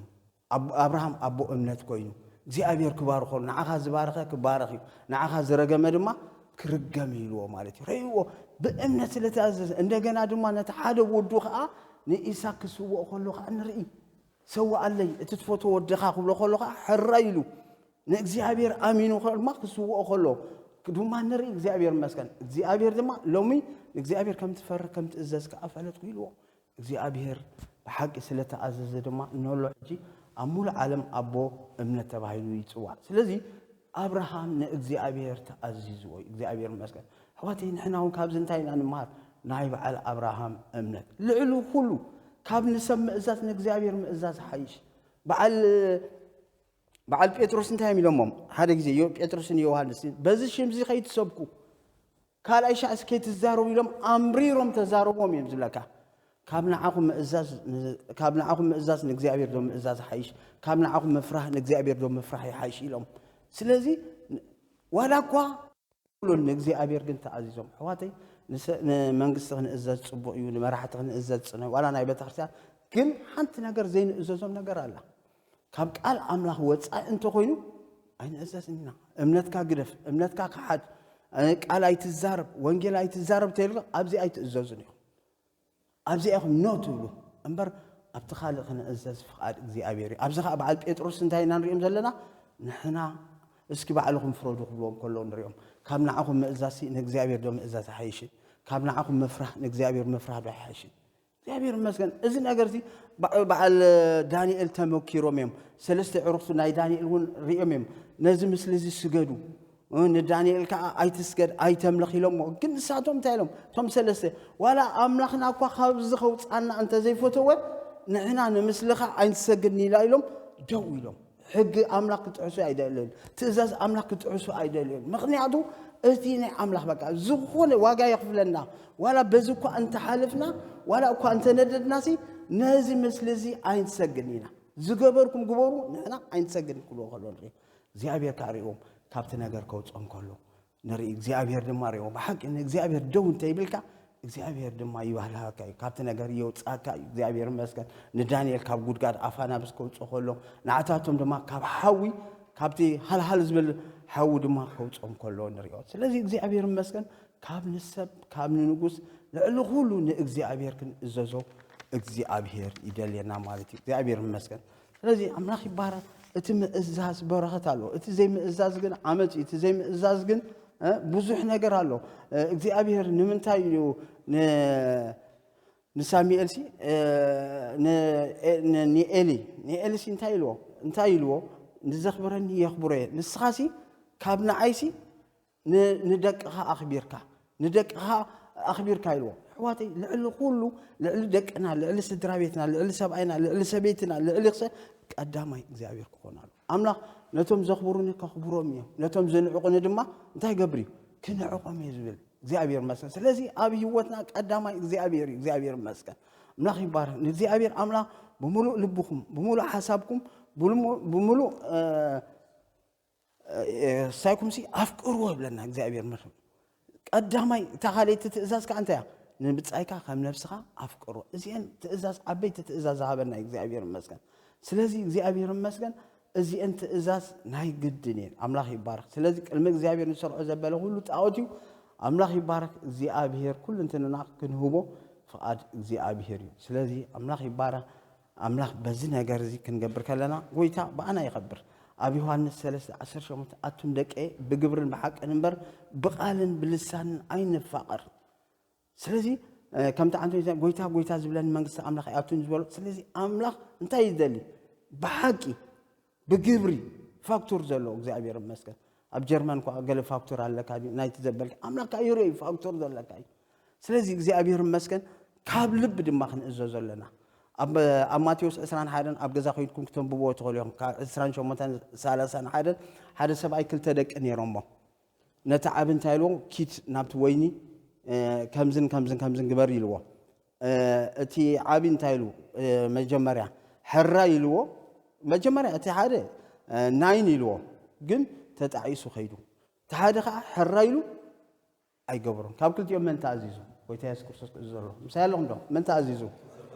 ኣብርሃም ኣቦ እምነት ኮይኑ እግዚኣብሔር ክባርኾ ንዓኻ ዝባረኸ ክባረኽ እዩ ንዓኻ ዝረገመ ድማ ክርገም ኢልዎ ማለት እዩ ረእይዎ ብእምነት ስለተኣዘዘ እንደገና ድማ ነቲ ሓደ ወዱ ከዓ ንኢሳክ ክስውኦ ከሎ ከዓ ንርኢ ሰዋኣለይ እቲ ትፈትዎ ወድኻ ክብሎ ከሎ ከዓ ሕራይ ኢሉ ንእግዚኣብሔር ኣሚኑ ድማ ክስውኦ ከሎ ድማ ንርኢ እግዚኣብሔር መስገን እግዚኣብሔር ድማ ሎሚ ንእግዚኣብሔር ከም ትፈርህ ከም ትእዘዝ ከዓ ፈለጥኩ ኢልዎ እግዚኣብሔር ብሓቂ ስለተኣዘዘ ድማ እነሎ ሕጂ ኣብ ሙሉእ ዓለም ኣቦ እምነት ተባሂሉ ይፅዋዕ ስለዚ ኣብርሃም ንእግዚኣብሔር ተኣዚዝዎ እዩ እግዚኣብሔር መስገን ኣሕዋተይ ንሕና እውን ካብዚ እንታይ ኢና ንምሃር ናይ በዓል ኣብርሃም እምነት ልዕሉ ኩሉ ካብ ንሰብ ምእዛዝ ንእግዚኣብሔር ምእዛዝ ሓይሽ በዓል በዓል ጴጥሮስ እንታይ እዮም ኢሎሞም ሓደ ግዜ ዮ- ጴጥሮስን ዮሃንስ በዚ ሽምዚ ከይትሰብኩ ካልኣይ ሻዕ እስከ ትዛረቡ ኢሎም ኣምሪሮም ተዛረቦም እዮም ዝብለካ ካብ ንዓኹም ምእዛዝ ን- ካብ ንዓኹም ምእዛዝ ንእግዚኣብሔር ዶ ምእዛዝ ሓይሽ ካብ ንዓኹም ምፍራህ ንእግዚኣብሔር ዶ ምፍራህ ይሓይሽ ኢሎም ስለዚ ዋላ እኳ ኩሉን ንእግዚኣብሔር ግን ተኣዚዞም ኣሕዋተይ ንሰ- ንመንግስቲ ክንእዘዝ ፅቡቅ እዩ ንመራሕቲ ክንእዘዝ ፅነ ዋላ ናይ ቤተክርስትያን ግን ሓንቲ ነገር ዘይንእዘዞም ነገር ኣላ ካብ ቃል ኣምላኽ ወፃኢ እንተኮይኑ ኣይንእዘዝን ኢና እምነትካ ግደፍ እምነትካ ክሓድ ቃል ኣይትዛረብ ወንጌል ኣይትዛረብ ተይልካ ኣብዚ ኣይትእዘዙን ኢኹም ኣብዚኣ ኢኹም ኖ ትብሉ እምበር ኣብቲ ካልእ ክንእዘዝ ፍቓድ እግዚኣብሔር እዩ ኣብዚ ከዓ በዓል ጴጥሮስ እንታይ ኢና ንሪኦም ዘለና ንሕና እስኪ ባዕልኹም ፍረዱ ክብልዎም ከለዉ ንሪኦም ካብ ንዓኹም ምእዛዝሲ ንእግዚኣብሔር ዶ ምእዛዝ ኣይሓይሽን ካብ ንዓኹም ምፍራህ ንእግዚኣብሔር ምፍራህ ዶ ኣይሓይሽን እግዚኣብሔር ይመስገን። እዚ ነገር እዚ በዓል ዳንኤል ተመኪሮም እዮም። ሰለስተ ዕሩኽቱ ናይ ዳንኤል እውን ሪኦም እዮም። ነዚ ምስሊ እዚ ስገዱ፣ ንዳንኤል ከዓ ኣይትስገድ ኣይተምልኽ ኢሎሞ። ግን ንሳቶም እንታይ ኢሎም? እቶም ሰለስተ ዋላ ኣምላኽና እኳ ካብዚ ከውፅኣና እንተዘይፈተወ ንሕና ንምስልኻ ኣይንሰግድን ኢላ ኢሎም ደው ኢሎም። ሕጊ ኣምላኽ ክጥሕሱ ኣይደልን። ትእዛዝ ኣምላኽ ክጥሕሱ ኣይደልን። ምኽንያቱ እቲ ናይ ኣምላኽ በቃ ዝኾነ ዋጋ የኽፍለና ዋላ በዚ እኳ እንተሓልፍና ዋላ እኳ እንተነደድናሲ ነዚ ምስሊ እዚ ኣይንሰግን ኢና። ዝገበርኩም ግበሩ ንሕና ኣይንሰግን ክብልዎ ከሎ ንርኢ እግዚኣብሔር ከዓ ርእዎም ካብቲ ነገር ከውፅኦም ከሎ ንርኢ እግዚኣብሔር ድማ ርእዎ ብሓቂ ንእግዚኣብሔር ደው እንተይብልካ እግዚኣብሔር ድማ ይባህልሃካ እዩ ካብቲ ነገር የውፅኣካ እዩ እግዚኣብሔር መስገን ንዳንኤል ካብ ጉድጋድ ኣፋናብስ ከውፅእ ከሎ ንዓታቶም ድማ ካብ ሓዊ ካብቲ ሃልሃል ዝብል ሓዊ ድማ ከውፅኦም ከሎ ንሪኦ ስለዚ እግዚኣብሔር መስገን ካብ ንሰብ ካብ ንንጉስ ልዕሊ ኩሉ ንእግዚኣብሔር ክንእዘዞ እግዚኣብሔር ይደልየና ማለት እዩ እግዚኣብሔር መስገን ስለዚ ኣምላኽ ይባረክ እቲ ምእዛዝ በረኸት ኣለዎ እቲ ዘይምእዛዝ ግን ዓመፅ እዩ እቲ ዘይምእዛዝ ግን ብዙሕ ነገር ኣሎ እግዚኣብሔር ንምንታይ እዩ ንሳሙኤል ሲ ንኤሊ ንኤሊ ሲ እንታይ ኢልዎ እንታይ ኢልዎ ንዘኽብረኒ የኽብሮ እየ ንስኻ ሲ ካብ ንዓይ ሲ ንደቅኻ ኣኽቢርካ ንደቅኻ ኣኽቢርካ ኢልዎ ኣሕዋተይ ልዕሊ ኩሉ ልዕሊ ደቅና ልዕሊ ስድራ ቤትና ልዕሊ ሰብኣይና ልዕሊ ሰበይትና ልዕሊ ክሰ ቀዳማይ እግዚኣብሔር ክኾን ኣሎ ኣምላኽ ነቶም ዘኽብሩኒ ከኽብሮም እዮም ነቶም ዝንዕቑኒ ድማ እንታይ ገብር እዩ ክንዕቖም እየ ዝብል እግዚኣብሔር መስገን ስለዚ ኣብ ህይወትና ቀዳማይ እግዚኣብሔር እዩ እግዚኣብሔር መስገን ኣምላኽ ይባረክ ንእግዚኣብሔር ኣምላኽ ብምሉእ ልብኹም ብምሉእ ሓሳብኩም ብምሉእ ሳይኩም ሲ ኣፍቅርዎ ይብለና እግዚኣብሔር መርም ቀዳማይ እታ ካልይቲ ትእዛዝ ከዓ እንታይ እያ ንብጻይካ ከም ነብስኻ ኣፍቅሮ። እዚአን ትእዛዝ፣ ዓበይቲ ትእዛዝ ዝሃበና እዩ እግዚኣብሔር ይመስገን። ስለዚ እግዚኣብሔር ይመስገን፣ እዚአን ትእዛዝ ናይ ግድን እየን። ኣምላኽ ይባረኽ። ስለዚ ቅድሚ እግዚኣብሔር ንሰርዖ ዘበለ ኩሉ ጣዖት እዩ። ኣምላኽ ይባረኽ። እግዚኣብሔር ኩሉ እንትንና ክንህቦ ፍቓድ እግዚኣብሔር እዩ። ስለዚ ኣምላኽ ይባረኽ። ኣምላኽ በዚ ነገር እዚ ክንገብር ከለና ጎይታ ብኣና ይኸብር። ኣብ ዮሃንስ ሰለስተ ዓሰርተ ሸሞንተ ኣቱም ደቀየ ብግብርን ብሓቅን እምበር ብቓልን ብልሳንን ኣይንፋቐር። ስለዚ ከምቲ ዓንቶ ጎይታ ጎይታ ዝብለኒ መንግስቲ ኣምላኽ ይኣቱን ዝበሎ። ስለዚ ኣምላኽ እንታይ ይደሊ? ብሓቂ ብግብሪ ፋክቱር ዘለዎ እግዚኣብሔር ይመስገን። ኣብ ጀርመን እኳ ገለ ፋክቱር ኣለካ ድዩ? ናይቲ ዘበልካ ኣምላኽ ከዓ ይርኢ እዩ ፋክቱር ዘለካ እዩ። ስለዚ እግዚኣብሔር ይመስገን። ካብ ልቢ ድማ ክንእዘዞ ኣለና። ኣብ ኣብ ማቴዎስ ዕስራን ሓደን ኣብ ገዛ ኮይንኩም ክተንብብዎ ትኽእሉ ኢኹም። ካብ ዕስራን ሸሞንተን ሰላሳን ሓደን ሓደ ሰብኣይ ክልተ ደቂ ነይሮሞ። ነቲ ዓቢ እንታይ ኢልዎ? ኪድ ናብቲ ወይኒ ከምዝን ከምዝን ከምዝን ግበር ኢልዎ። እቲ ዓቢ እንታይ ኢሉ? መጀመርያ ሕራይ ኢልዎ። መጀመርያ እቲ ሓደ ናይን ኢልዎ፣ ግን ተጣዒሱ ከይዱ። እቲ ሓደ ከዓ ሕራይ ኢሉ ኣይገብሮን። ካብ ክልቲኦም መን ተኣዚዙ? ጎይታ የሱስ ክርስቶስ ክእዝዞ ኣሎ። ምሳይ ኣለኹም ዶ? መን ተኣዚዙ?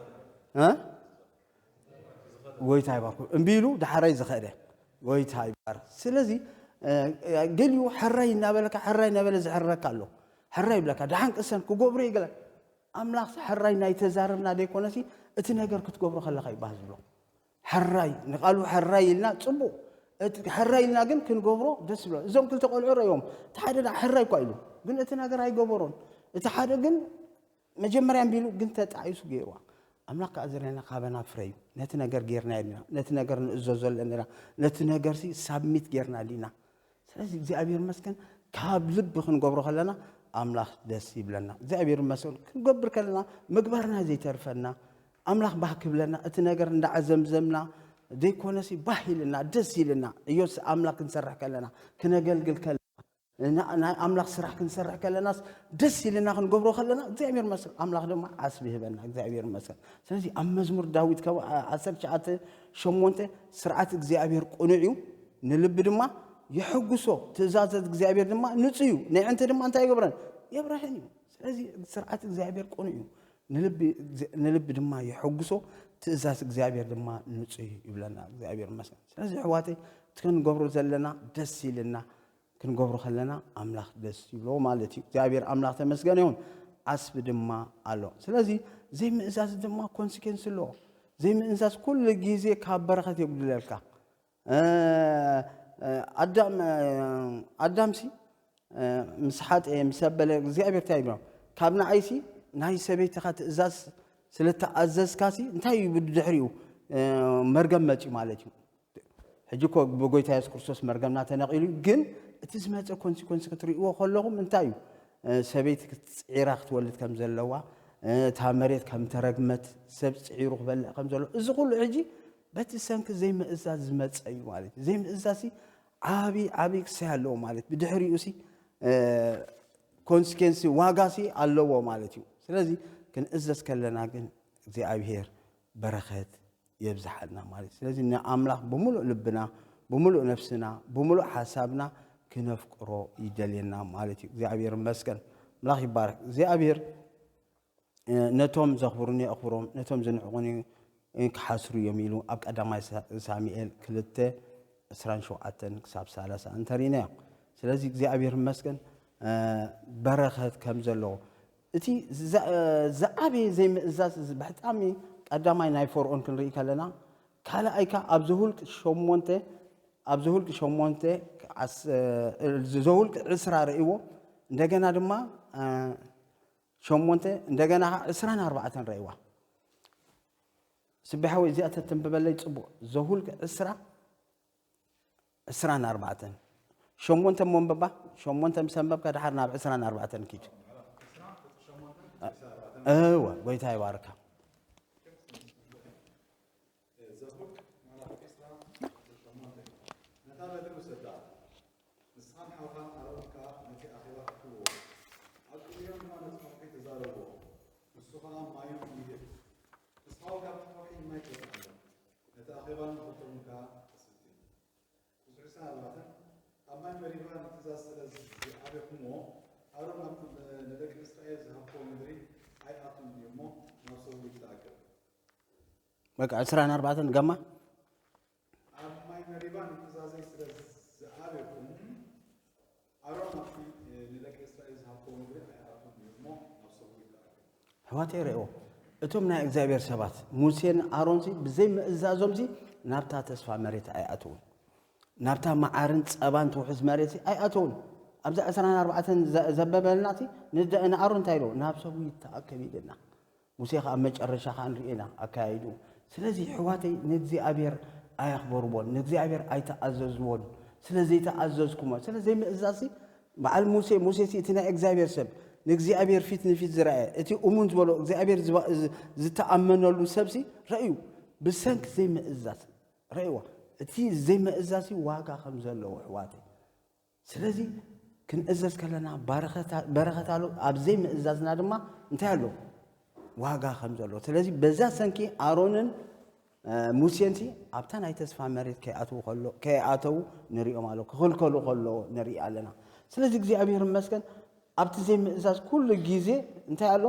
እ? ጎይታ ይባርኩ። እምቢ ኢሉ ዳሕራይ ዝኸደ። ጎይታ ይባርክ። ስለዚ ገሊኡ ሕራይ እናበለካ፣ ሕራይ እናበለ ዝሕረካ ኣሎ። ሕራይ ይብለካ፣ ደሓን ቅሰን ክገብሮ ይገለ። ኣምላኽ ሕራይ ናይ ተዛረብና ዘይኮነሲ፣ እቲ ነገር ክትገብሮ ከለኻ ይባህ ዝብሎ። ሕራይ፣ ንቃሉ ሕራይ ኢልና ጽቡቕ። እቲ ሕራይ ኢልና ግን ክንገብሮ ደስ ይብሎ። እዞም ክልተ ቆልዑ ረእዮም። እቲ ሓደ ደኣ ሕራይ እኳ ኢሉ፣ ግን እቲ ነገር ኣይገበሮን። እቲ ሓደ ግን መጀመርያ እምቢ ኢሉ፣ ግን ተጣዒሱ ገይርዋ። ኣምላኽ ከኣ ዝርእየና ካበና ፍረ እዩ። ነቲ ነገር ጌርና ኢና፣ ነቲ ነገር ንእዘዞ ኣለና፣ ነቲ ነገርሲ ሳብሚት ጌርና ዲና? ስለዚ እግዚኣብሔር ይመስገን፣ ካብ ልቢ ክንገብሮ ከለና ኣምላኽ ደስ ይብለና። እግዚኣብሔር ይመስገን፣ ክንገብር ከለና ምግባርና ዘይተርፈና፣ ኣምላኽ ባህ ክብለና፣ እቲ ነገር እንዳዓዘምዘምና ዘይኮነሲ ባህ ኢልና፣ ደስ ኢልና፣ እዮስ ኣምላኽ ክንሰርሕ ከለና፣ ክነገልግል ከለና፣ ና-፣ ናይ ኣምላኽ ስራሕ ክንሰርሕ ከለናስ ደስ ኢልና ክንገብሮ ከለና እግዚኣብሔር ይመስገን። ኣምላኽ ድማ ዓስቢ ይህበና። እግዚኣብሔር ይመስገን። ስለዚ ኣብ መዝሙር ዳዊት ካብ ዓ-፣ ዓሰርተ ትሽዓተ ሸሞንተ ስርዓት እግዚኣብሔር ቅኑዕ እዩ፣ ንልቢ ድማ የሐጉሶ፣ ትእዛዛት እግዚኣብሔር ድማ ንጹህ እዩ፣ ነዕንቲ ድማ እንታይ ይገብረን? የብርህን እዩ። ስለዚ ስርዓት እግዚኣብሔር ቅኑዕ እዩ፣ ንልቢ፣ ንልቢ ድማ የሐጉሶ፣ ትእዛዝ እግዚኣብሔር ድማ ንጹህ እዩ ይብለና። እግዚኣብሔር ይመስገን። ስለዚ ኣሕዋተይ እቲ ክንገብሮ ዘለና ደስ ኢልና ክንገብሮ ከለና ኣምላኽ ደስ ይብሎ ማለት እዩ። እግዚኣብሔር ኣምላኽ ተመስገን ይሁን። ዓስቢ ድማ ኣሎ። ስለዚ ዘይምእዛዝ ድማ ኮንሲኬንስ ኣለዎ። ዘይምእዛዝ ኩሉ ግዜ ካብ በረኸት የጉድለልካ። እ፣ እ፣ ኣዳም፣ እ፣ ኣዳምሲ፣ እ፣ ምስ ሓጠ፣ ምስ ኣበለ እግዚኣብሔር እንታይ ይብሎ? ካብ ንዓይሲ ናይ ሰበይትኻ ትእዛዝ ስለ ተኣዘዝካሲ እንታይ እዩ ብድሕሪኡ? እ፣ መርገም መጺኡ ማለት እዩ። ሕጂ እኮ ብጎይታ የሱስ ክርስቶስ መርገምና ተነቒሉ፣ ግን እቲ ዝመጸ ኮንሲኮንስ ክትርእይዎ ከለኹም እንታይ እዩ? እ፣ ሰበይቲ ክትጽዒራ ክትወልድ ከም ዘለዋ፣ እ፣ እታ መሬት ከም ተረግመት፣ ሰብ ጽዒሩ ክበልዕ ከም ዘለዎ፣ እዚ ኩሉ ሕጂ በቲ ሰንኪ ዘይምእዛዝ ዝመጸ እዩ ማለት እዩ። ዘይምእዛዝሲ ዓቢ፣ ዓቢ ክሳይ ኣለዎ ማለት፣ ብድሕሪኡሲ፣ እ፣ ኮንሲኬንሲ፣ ዋጋሲ ኣለዎ ማለት እዩ። ስለዚ ክንእዘዝ ከለና ግን እግዚኣብሔር በረኸት የብዝሓልና ማለት እዩ። ስለዚ ንኣምላኽ ብምሉእ ልብና፣ ብምሉእ ነፍስና፣ ብምሉእ ሓሳብና ክነፍቅሮ ይደልየና ማለት እዩ። እግዚኣብሔር ይመስገን። ኣምላኽ ይባረክ። እግዚኣብሔር፣ እ፣ ነቶም ዘኽብሩኒ ኣኽብሮም፣ ነቶም ዝንዕቑኒ፣ እ፣ ክሓስሩ እዮም ኢሉ ኣብ ቀዳማይ ሳ-፣ ሳሙኤል ክልተ ዕስራን ሸውዓተን ክሳብ ሰላሳ እንተሪእናዮ። ስለዚ እግዚኣብሔር ይመስገን፣ እ፣ በረኸት ከም ዘለዎ። እቲ ዛ-፣ እ፣ ዝዓበየ ዘይምእዛዝ እዚ ብጣዕሚ ቀዳማይ ናይ ፈርኦን ክንርኢ ከለና፣ ካልኣይ ከኣ ኣብ ዘሁልቅ ሸሞንተ፣ ኣብ ዘሁልቅ ሸሞንተ ዓስ-፣ እ፣ ዘሁልቅ ዕስራ ርእይዎ፣ እንደገና ድማ፣ እ፣ ሸሞንተ፣ እንደገና ከኣ ዕስራን ኣርባዕተን ርእይዋ። ስቢሓወይ እዚኣ ተተንብበለይ ጽቡቕ። ዘሁልቅ ዕስራ፣ ዕስራን ኣርባዕተን። ሸሞንተ እሞ ኣንብባ፣ ሸሞንተ ምስ ኣንበብካ ድሓር ናብ ዕስራን ኣርባዕተን ኪድ። እወ፣ ጎይታ ይባርካ። ዘኍልቍ ምዕራፍ ዕስራ ቁጽሪ ሸሞንተ። ነታ በትሪ ውሰዳ፣ ንስኻን ሓውኻን ኣሮን ከኣ ነቲ ኣኼባ ኣእክብዎ። ኣብ ቅድሚኦም ድማ ነቲ ከውሒ ተዛረብዎ፣ ንሱ ኸኣ ማዮም ይህብ። ንስኻ እውን ካብቲ ከውሒ ማይ ትወስድ ኣለኻ፣ ነቲ ኣኼባን ንኽልተኦም ከኣ ተሰትዮም። ቁጽሪ ዕስራን ኣርባዕተን። ኣብ ማይ መሪባ ንትእዛዝ ስለ ዝኣበኹምዎ፣ ኣሮን ኣብ ንደቂ እስራኤል ዝሃብክዎ ምድሪ ኣይኣቱን እዩ እሞ ናብ ሰቡ ይተኣከብ። በቃ ዕስራን ኣርባዕተን ገማ ኣብ ማይ መሪባ ንትእዛዘይ ስለ ዝኣበኩም፣ ኣሮን ኣብቲ ንደቂ እስራኤል ዝሃብክዎ ምድሪ ኣይኣቱን እዩ እሞ ናብ ሰቡ ይተኣከብ። ኣሕዋተይ ርእይዎ፣ እቶም ናይ እግዚኣብሔር ሰባት ሙሴን ኣሮንሲ ብዘይ ምእዛዞምሲ ናብታ ተስፋ መሬት ኣይኣተውን። ናብታ መዓርን ጸባን ትውሕዝ መሬትሲ ኣይኣተውን። ኣብዛ ዕስራን ኣርባዕተን ዘበበልናሲ ንኣሮን እንታይ ኢሎ? ናብ ሰቡ ይተኣከብ ኢልና። ሙሴ ከኣ መጨረሻ ከኣ ንርእና ኣካያይዱ። ስለዚ ኣሕዋተይ ንእግዚኣብሔር ኣየኽበርዎን፣ ንእግዚኣብሔር ኣይተኣዘዝዎን። ስለ ዘይተኣዘዝኩሞ፣ ስለ ዘይምእዛዝሲ በዓል ሙሴ፣ ሙሴሲ እቲ ናይ እግዚኣብሔር ሰብ፣ ንእግዚኣብሔር ፊት ንፊት ዝረኣየ፣ እቲ እሙን ዝበሎ እግዚኣብሔር ዝተኣመነሉ ሰብሲ ረእዩ። ብሰንኪ ዘይምእዛዝ ረእይዋ። እቲ ዘይምእዛዝሲ ዋጋ ከም ዘለዎ ኣሕዋተይ። ስለዚ ክንእዘዝ ከለና በረኸት ኣሎ፣ ኣብ ዘይምእዛዝና ድማ እንታይ ኣሎ? ዋጋ ከም ዘሎ። ስለዚ በዛ ሰንኪ ኣሮንን ሙሴንሲ ኣብታ ናይ ተስፋ መሬት ከይኣተዉ ንሪኦም ኣሎ፣ ክኽልከሉ ከለዎ ንርኢ ኣለና። ስለዚ እግዚኣብሔር ይመስገን ኣብቲ ዘይምእዛዝ ኩሉ ግዜ እንታይ ኣሎ?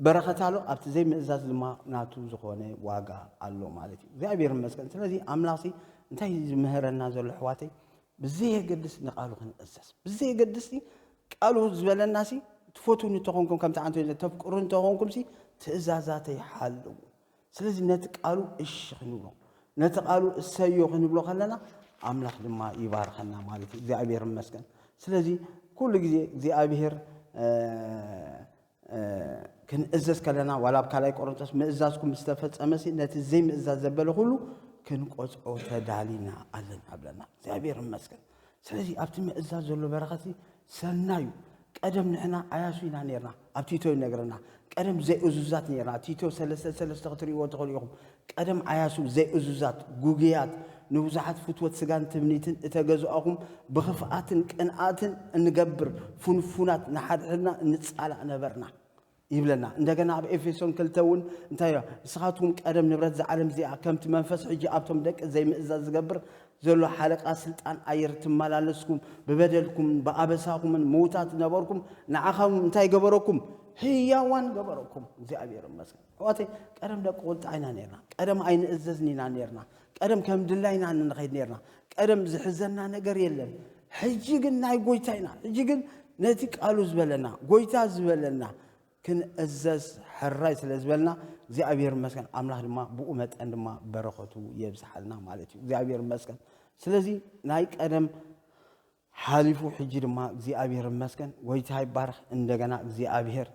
በረኸት ኣሎ፣ ኣብቲ ዘይምእዛዝ ድማ ናቱ ዝኾነ ዋጋ ኣሎ ማለት እዩ። እግዚኣብሔር ይመስገን። ስለዚ ኣምላኽሲ እንታይ ዝምህረና ዘሎ ኣሕዋተይ፣ ብዘየገድስ ንቃሉ ክንእዘዝ፣ ብዘየገድስ ቃሉ ዝበለናሲ ትፈትውኒ እንተኾንኩም፣ ከምቲ ኣንተ ተፍቅሩ እንተኾንኩምሲ ትእዛዛተይ ሓልዉ። ስለዚ ነቲ ቃሉ እሺ ክንብሎ፣ ነቲ ቃሉ እሰዮ ክንብሎ ከለና ኣምላኽ ድማ ይባርኸና ማለት እዩ። እግዚኣብሔር ይመስገን። ስለዚ ኩሉ ግዜ እግዚኣብሔር ክንእዘዝ ከለና ዋላ ኣብ ካልኣይ ቆሮንቶስ ምእዛዝኩም ዝተፈጸመሲ ነቲ ዘይምእዛዝ ዘበለ ኩሉ ክንቆጽዖ ተዳሊና ኣለና ብለና እግዚኣብሔር ይመስገን። ስለዚ ኣብቲ ምእዛዝ ዘሎ በረኸት ሰናዩ። ቀደም ንሕና ዓያሱ ኢና ነርና ኣብ ቲቶ ይነግረና። ቀደም ዘይእዙዛት ነርና ቲቶ ሰለስተ ሰለስተ ክትርእይዎ ትኽእሉ ኢኹም። ቀደም ዓያሱ ዘይእዙዛት ጉጉያት ንብዙሓት ፍትወት ስጋን ትምኒትን እተገዝኣኹም ብኽፍኣትን ቅንኣትን እንገብር ፍንፉናት ንሓድሕድና እንጻላእ ነበርና ይብለና። እንደገና ኣብ ኤፌሶን ክልተ እውን እንታይ ንስኻትኩም ቀደም ንብረት ዝዓለም እዚኣ ከምቲ መንፈስ ሕጂ ኣብቶም ደቂ ዘይምእዛዝ ዝገብር ዘሎ ሓለቃ ስልጣን ኣየር ትመላለስኩም ብበደልኩም ብኣበሳኹምን ምውታት ነበርኩም። ንዓኻም እንታይ ገበረኩም? ህያዋን ገበረኩም። እግዚኣብሔር ይመስገን። ኣሕዋተይ ቀደም ደቂ ቁልጣ ኢና ነርና። ቀደም ኣይንእዘዝን ኢና ነርና። ቀደም ከም ድላይና ንኸይድ ነርና። ቀደም ዝሕዘና ነገር የለን። ሕጂ ግን ናይ ጎይታ ኢና። ሕጂ ግን ነቲ ቃሉ ዝበለና ጎይታ ዝበለና ክንእዘዝ ሕራይ ስለ ዝበልና እግዚኣብሔር ይመስገን። ኣምላኽ ድማ ብኡ መጠን ድማ በረኸቱ የብዝሓልና ማለት እዩ። እግዚኣብሔር ይመስገን። ስለዚ ናይ ቀደም ሓሊፉ ሕጂ ድማ እግዚኣብሔር ይመስገን። ጎይታ ይባረኽ። እንደገና እግዚኣብሔር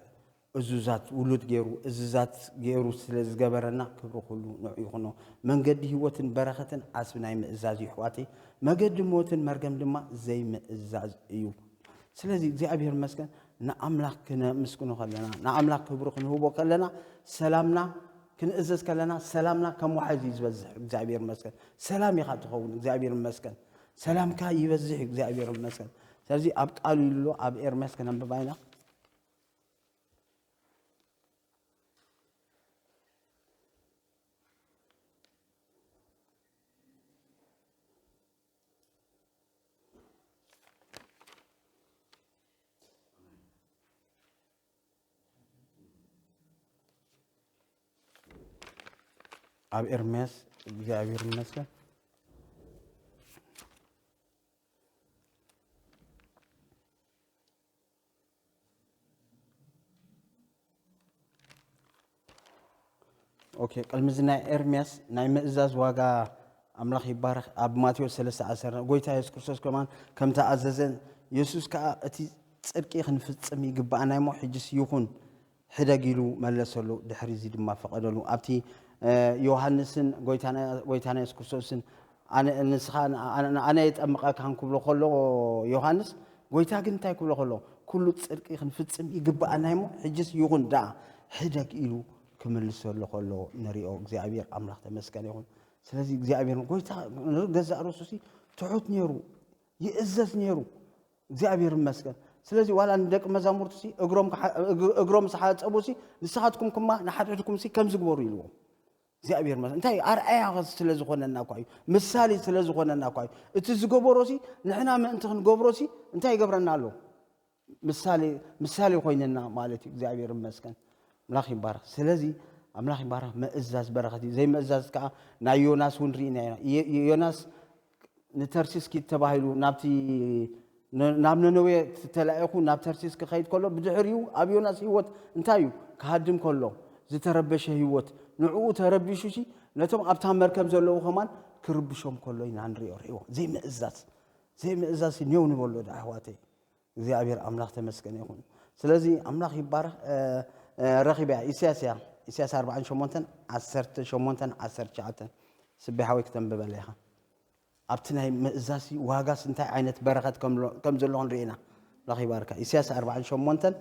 እዙዛት ውሉድ ገይሩ እዙዛት ገይሩ ስለ ዝገበረና ክብሪ ኩሉ ንዑ ይኹኖ። መንገዲ ህይወትን በረኸትን ዓስቢ ናይ ምእዛዝ እዩ ኣሕዋተይ። መገዲ ሞትን መርገም ድማ ዘይምእዛዝ እዩ። ስለዚ እግዚኣብሔር ይመስገን ንኣምላኽ ክነምስግኖ ከለና ንኣምላኽ ክብሪ ክንህቦ ከለና ሰላምና ክንእዘዝ ከለና ሰላምና ከም ወሓዚ እዩ ዝበዝሕ። እግዚኣብሔር ይመስገን ሰላም ኢኻ ትኸውን። እግዚኣብሔር ይመስገን ሰላምካ ይበዝሕ እዩ። እግዚኣብሔር ይመስገን። ስለዚ ኣብ ቃሉ ኢሉ ኣብ ኤርምያስ ክነንብባ ኢና። ኣብ ኤርምያስ እግዚኣብሔር ይመስገን። ኦኬ ቅድሚ እዚ ናይ ኤርምያስ ናይ ምእዛዝ ዋጋ ኣምላኽ ይባረኽ ኣብ ማቴዎስ ሰለስተ ዓሰርተ ጎይታ የሱስ ክርስቶስ ከማን ከም ተኣዘዘን የሱስ ከኣ እቲ ጽድቂ ክንፍጽም ይግብኣና እሞ ሕጅስ ይኹን ሕደግ ኢሉ መለሰሉ። ድሕሪ እዚ ድማ ፈቐደሉ። ኣብቲ ዮሃንስን ጎይታና የሱስ ክርስቶስን ንስኻ ኣነ የጠምቐካ ክብሎ ከሎ ዮሃንስ ጎይታ ግን እንታይ ክብሎ ከሎ ኩሉ ጽድቂ ክንፍጽም ይግብኣና እሞ ሕጅስ ይኹን ደኣ ሕደግ ኢሉ ክምልሰሉ ከሎ ንሪኦ። እግዚኣብሔር ኣምላኽ ተመስገን ይኹን። ስለዚ እግዚኣብሔር ጎይታ ገዛእ ርእሱሲ ትሑት ነይሩ፣ ይእዘዝ ነይሩ። እግዚኣብሔር ይመስገን። ስለዚ ዋላ ንደቂ መዛሙርቱሲ እግሮም ዝሓፀቡሲ ንስኻትኩም ክማ ንሓድሕድኩምሲ ከምዚ ግበሩ ኢልዎም። እግዚኣብሔር ይመስገን። እንታይ ኣርኣያ ስለ ዝኾነና እኳ እዩ፣ ምሳሌ ስለ ዝኾነና እኳ እዩ። እቲ ዝገበሮሲ ንሕና ምእንቲ ክንገብሮሲ እንታይ ይገብረና ኣሎ? ምሳሌ ኮይነና ማለት እዩ። እግዚኣብሔር ይመስገን። ኣምላኽ ይባረኽ። ስለዚ ኣምላኽ ይባረኽ። ምእዛዝ በረኸት እዩ። ዘይምእዛዝ ከዓ ናይ ዮናስ እውን ርኢና ኢና። ዮናስ ንተርሲስ ኪድ ተባሂሉ ናብቲ ናብ ነነዌ ተላኢኹ ናብ ተርሲስ ክኸይድ ከሎ ብድሕሪኡ ኣብ ዮናስ ህይወት እንታይ እዩ ክሃድም ከሎ ዝተረበሸ ህይወት ንዕኡ ተረቢሹ ሲ ነቶም ኣብታ መርከብ ዘለዉ ከማን ክርብሾም ከሎ ኢና ንሪኦ ሪእዎ ዘይምእዛዝ ዘይምእዛዝ ኔው ንበሎ ዳ ኣሕዋተይ እግዚኣብሔር ኣምላኽ ተመስገን ይኹን። ስለዚ ኣምላኽ ይባረኽ። ረኺበያ ኢሳያስ እያ። ኢሳያስ ኣርባዓን ሸሞንተን ዓሰርተ ሸሞንተን ዓሰርተ ትሽዓተን ስቤ ሓወይ ክተንብበላ ኢኻ። ኣብቲ ናይ ምእዛዝ ዋጋስ እንታይ ዓይነት በረኸት ከም ዘለኹ ንርኢ ኢና። ኣምላኽ ይባርካ። ኢሳያስ ኣርባዓን ሸሞንተን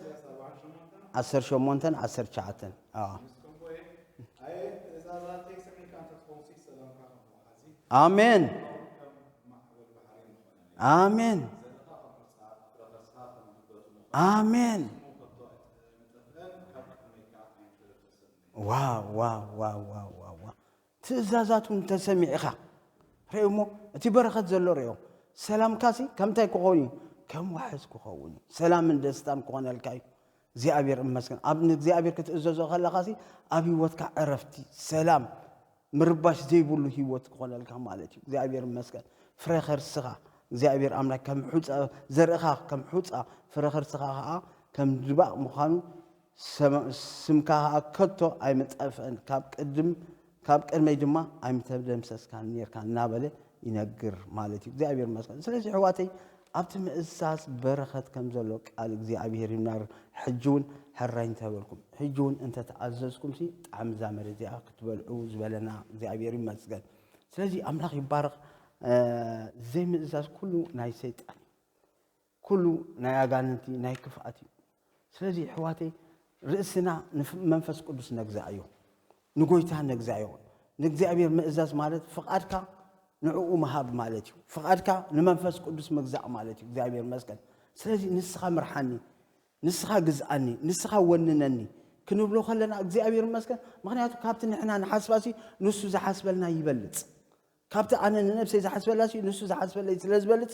ዓሰርተ ሸሞንተን ዓሰርተ ትሽዓተን ኣሜን። ኣሜን። ኣሜን። ዋው ዋው ዋው ዋው ዋው ዋው። ትእዛዛቱ እንተሰሚዕኻ ርእ እሞ እቲ በረኸት ዘሎ ርዮ። ሰላምካሲ ከምታይ ክኸውን እዩ? ከም ዋሕስ ክኸውን እዩ። ሰላምን ደስታን ክኾነልካ እዩ። እግዚኣብሔር እመስገን። ኣብ ንእግዚኣብሔር ክትእዘዞ ከለኻሲ ኣብ ህይወትካ ዕረፍቲ፣ ሰላም፣ ምርባሽ ዘይብሉ ህይወት ክኾነልካ ማለት እዩ። እግዚኣብሔር እመስገን። ፍረ ከርስኻ እግዚኣብሔር ኣምላክ ከም ሑፃ ዘርእኻ ከም ሑፃ ፍረ ከርስኻ ከዓ ከም ድባቕ ምዃኑ ስምካ ከዓ ከቶ ኣይምጠፍእን ካብ ቅድም ካብ ቅድመይ ድማ ኣይምተደምሰስካን ነርካ እናበለ ይነግር ማለት እዩ። እግዚኣብሔር ይመስገን። ስለዚ ኣሕዋተይ ኣብቲ ምእዛዝ በረኸት ከም ዘሎ ቃል እግዚኣብሔር ይናር። ሕጂ እውን ሕራይ እንተበልኩም ሕጂ እውን እንተተኣዘዝኩም ሲ ጣዕሚ እዛ መሬት እዚኣ ክትበልዑ ዝበለና እግዚኣብሔር ይመስገን። ስለዚ ኣምላኽ ይባረኽ። ዘይምእዛዝ ኩሉ ናይ ሰይጣን እዩ። ኩሉ ናይ ኣጋንንቲ ናይ ክፍኣት እዩ። ስለዚ ኣሕዋተይ ርእስና ንመንፈስ ቅዱስ ነግዛእዮ፣ ንጎይታ ነግዛእዮ። ንእግዚኣብሔር ምእዛዝ ማለት ፍቓድካ ንዕኡ ምሃብ ማለት እዩ። ፍቓድካ ንመንፈስ ቅዱስ ምግዛእ ማለት እዩ። እግዚኣብሔር መስገን። ስለዚ ንስኻ ምርሓኒ፣ ንስኻ ግዝኣኒ፣ ንስኻ ወንነኒ ክንብሎ ከለና እግዚኣብሔር መስገን። ምክንያቱ ካብቲ ንሕና ንሓስባሲ ንሱ ዝሓስበልና ይበልፅ። ካብቲ ኣነ ንነብሰይ ዝሓስበላ ሲ ንሱ ዝሓስበለይ ስለ ዝበልፅ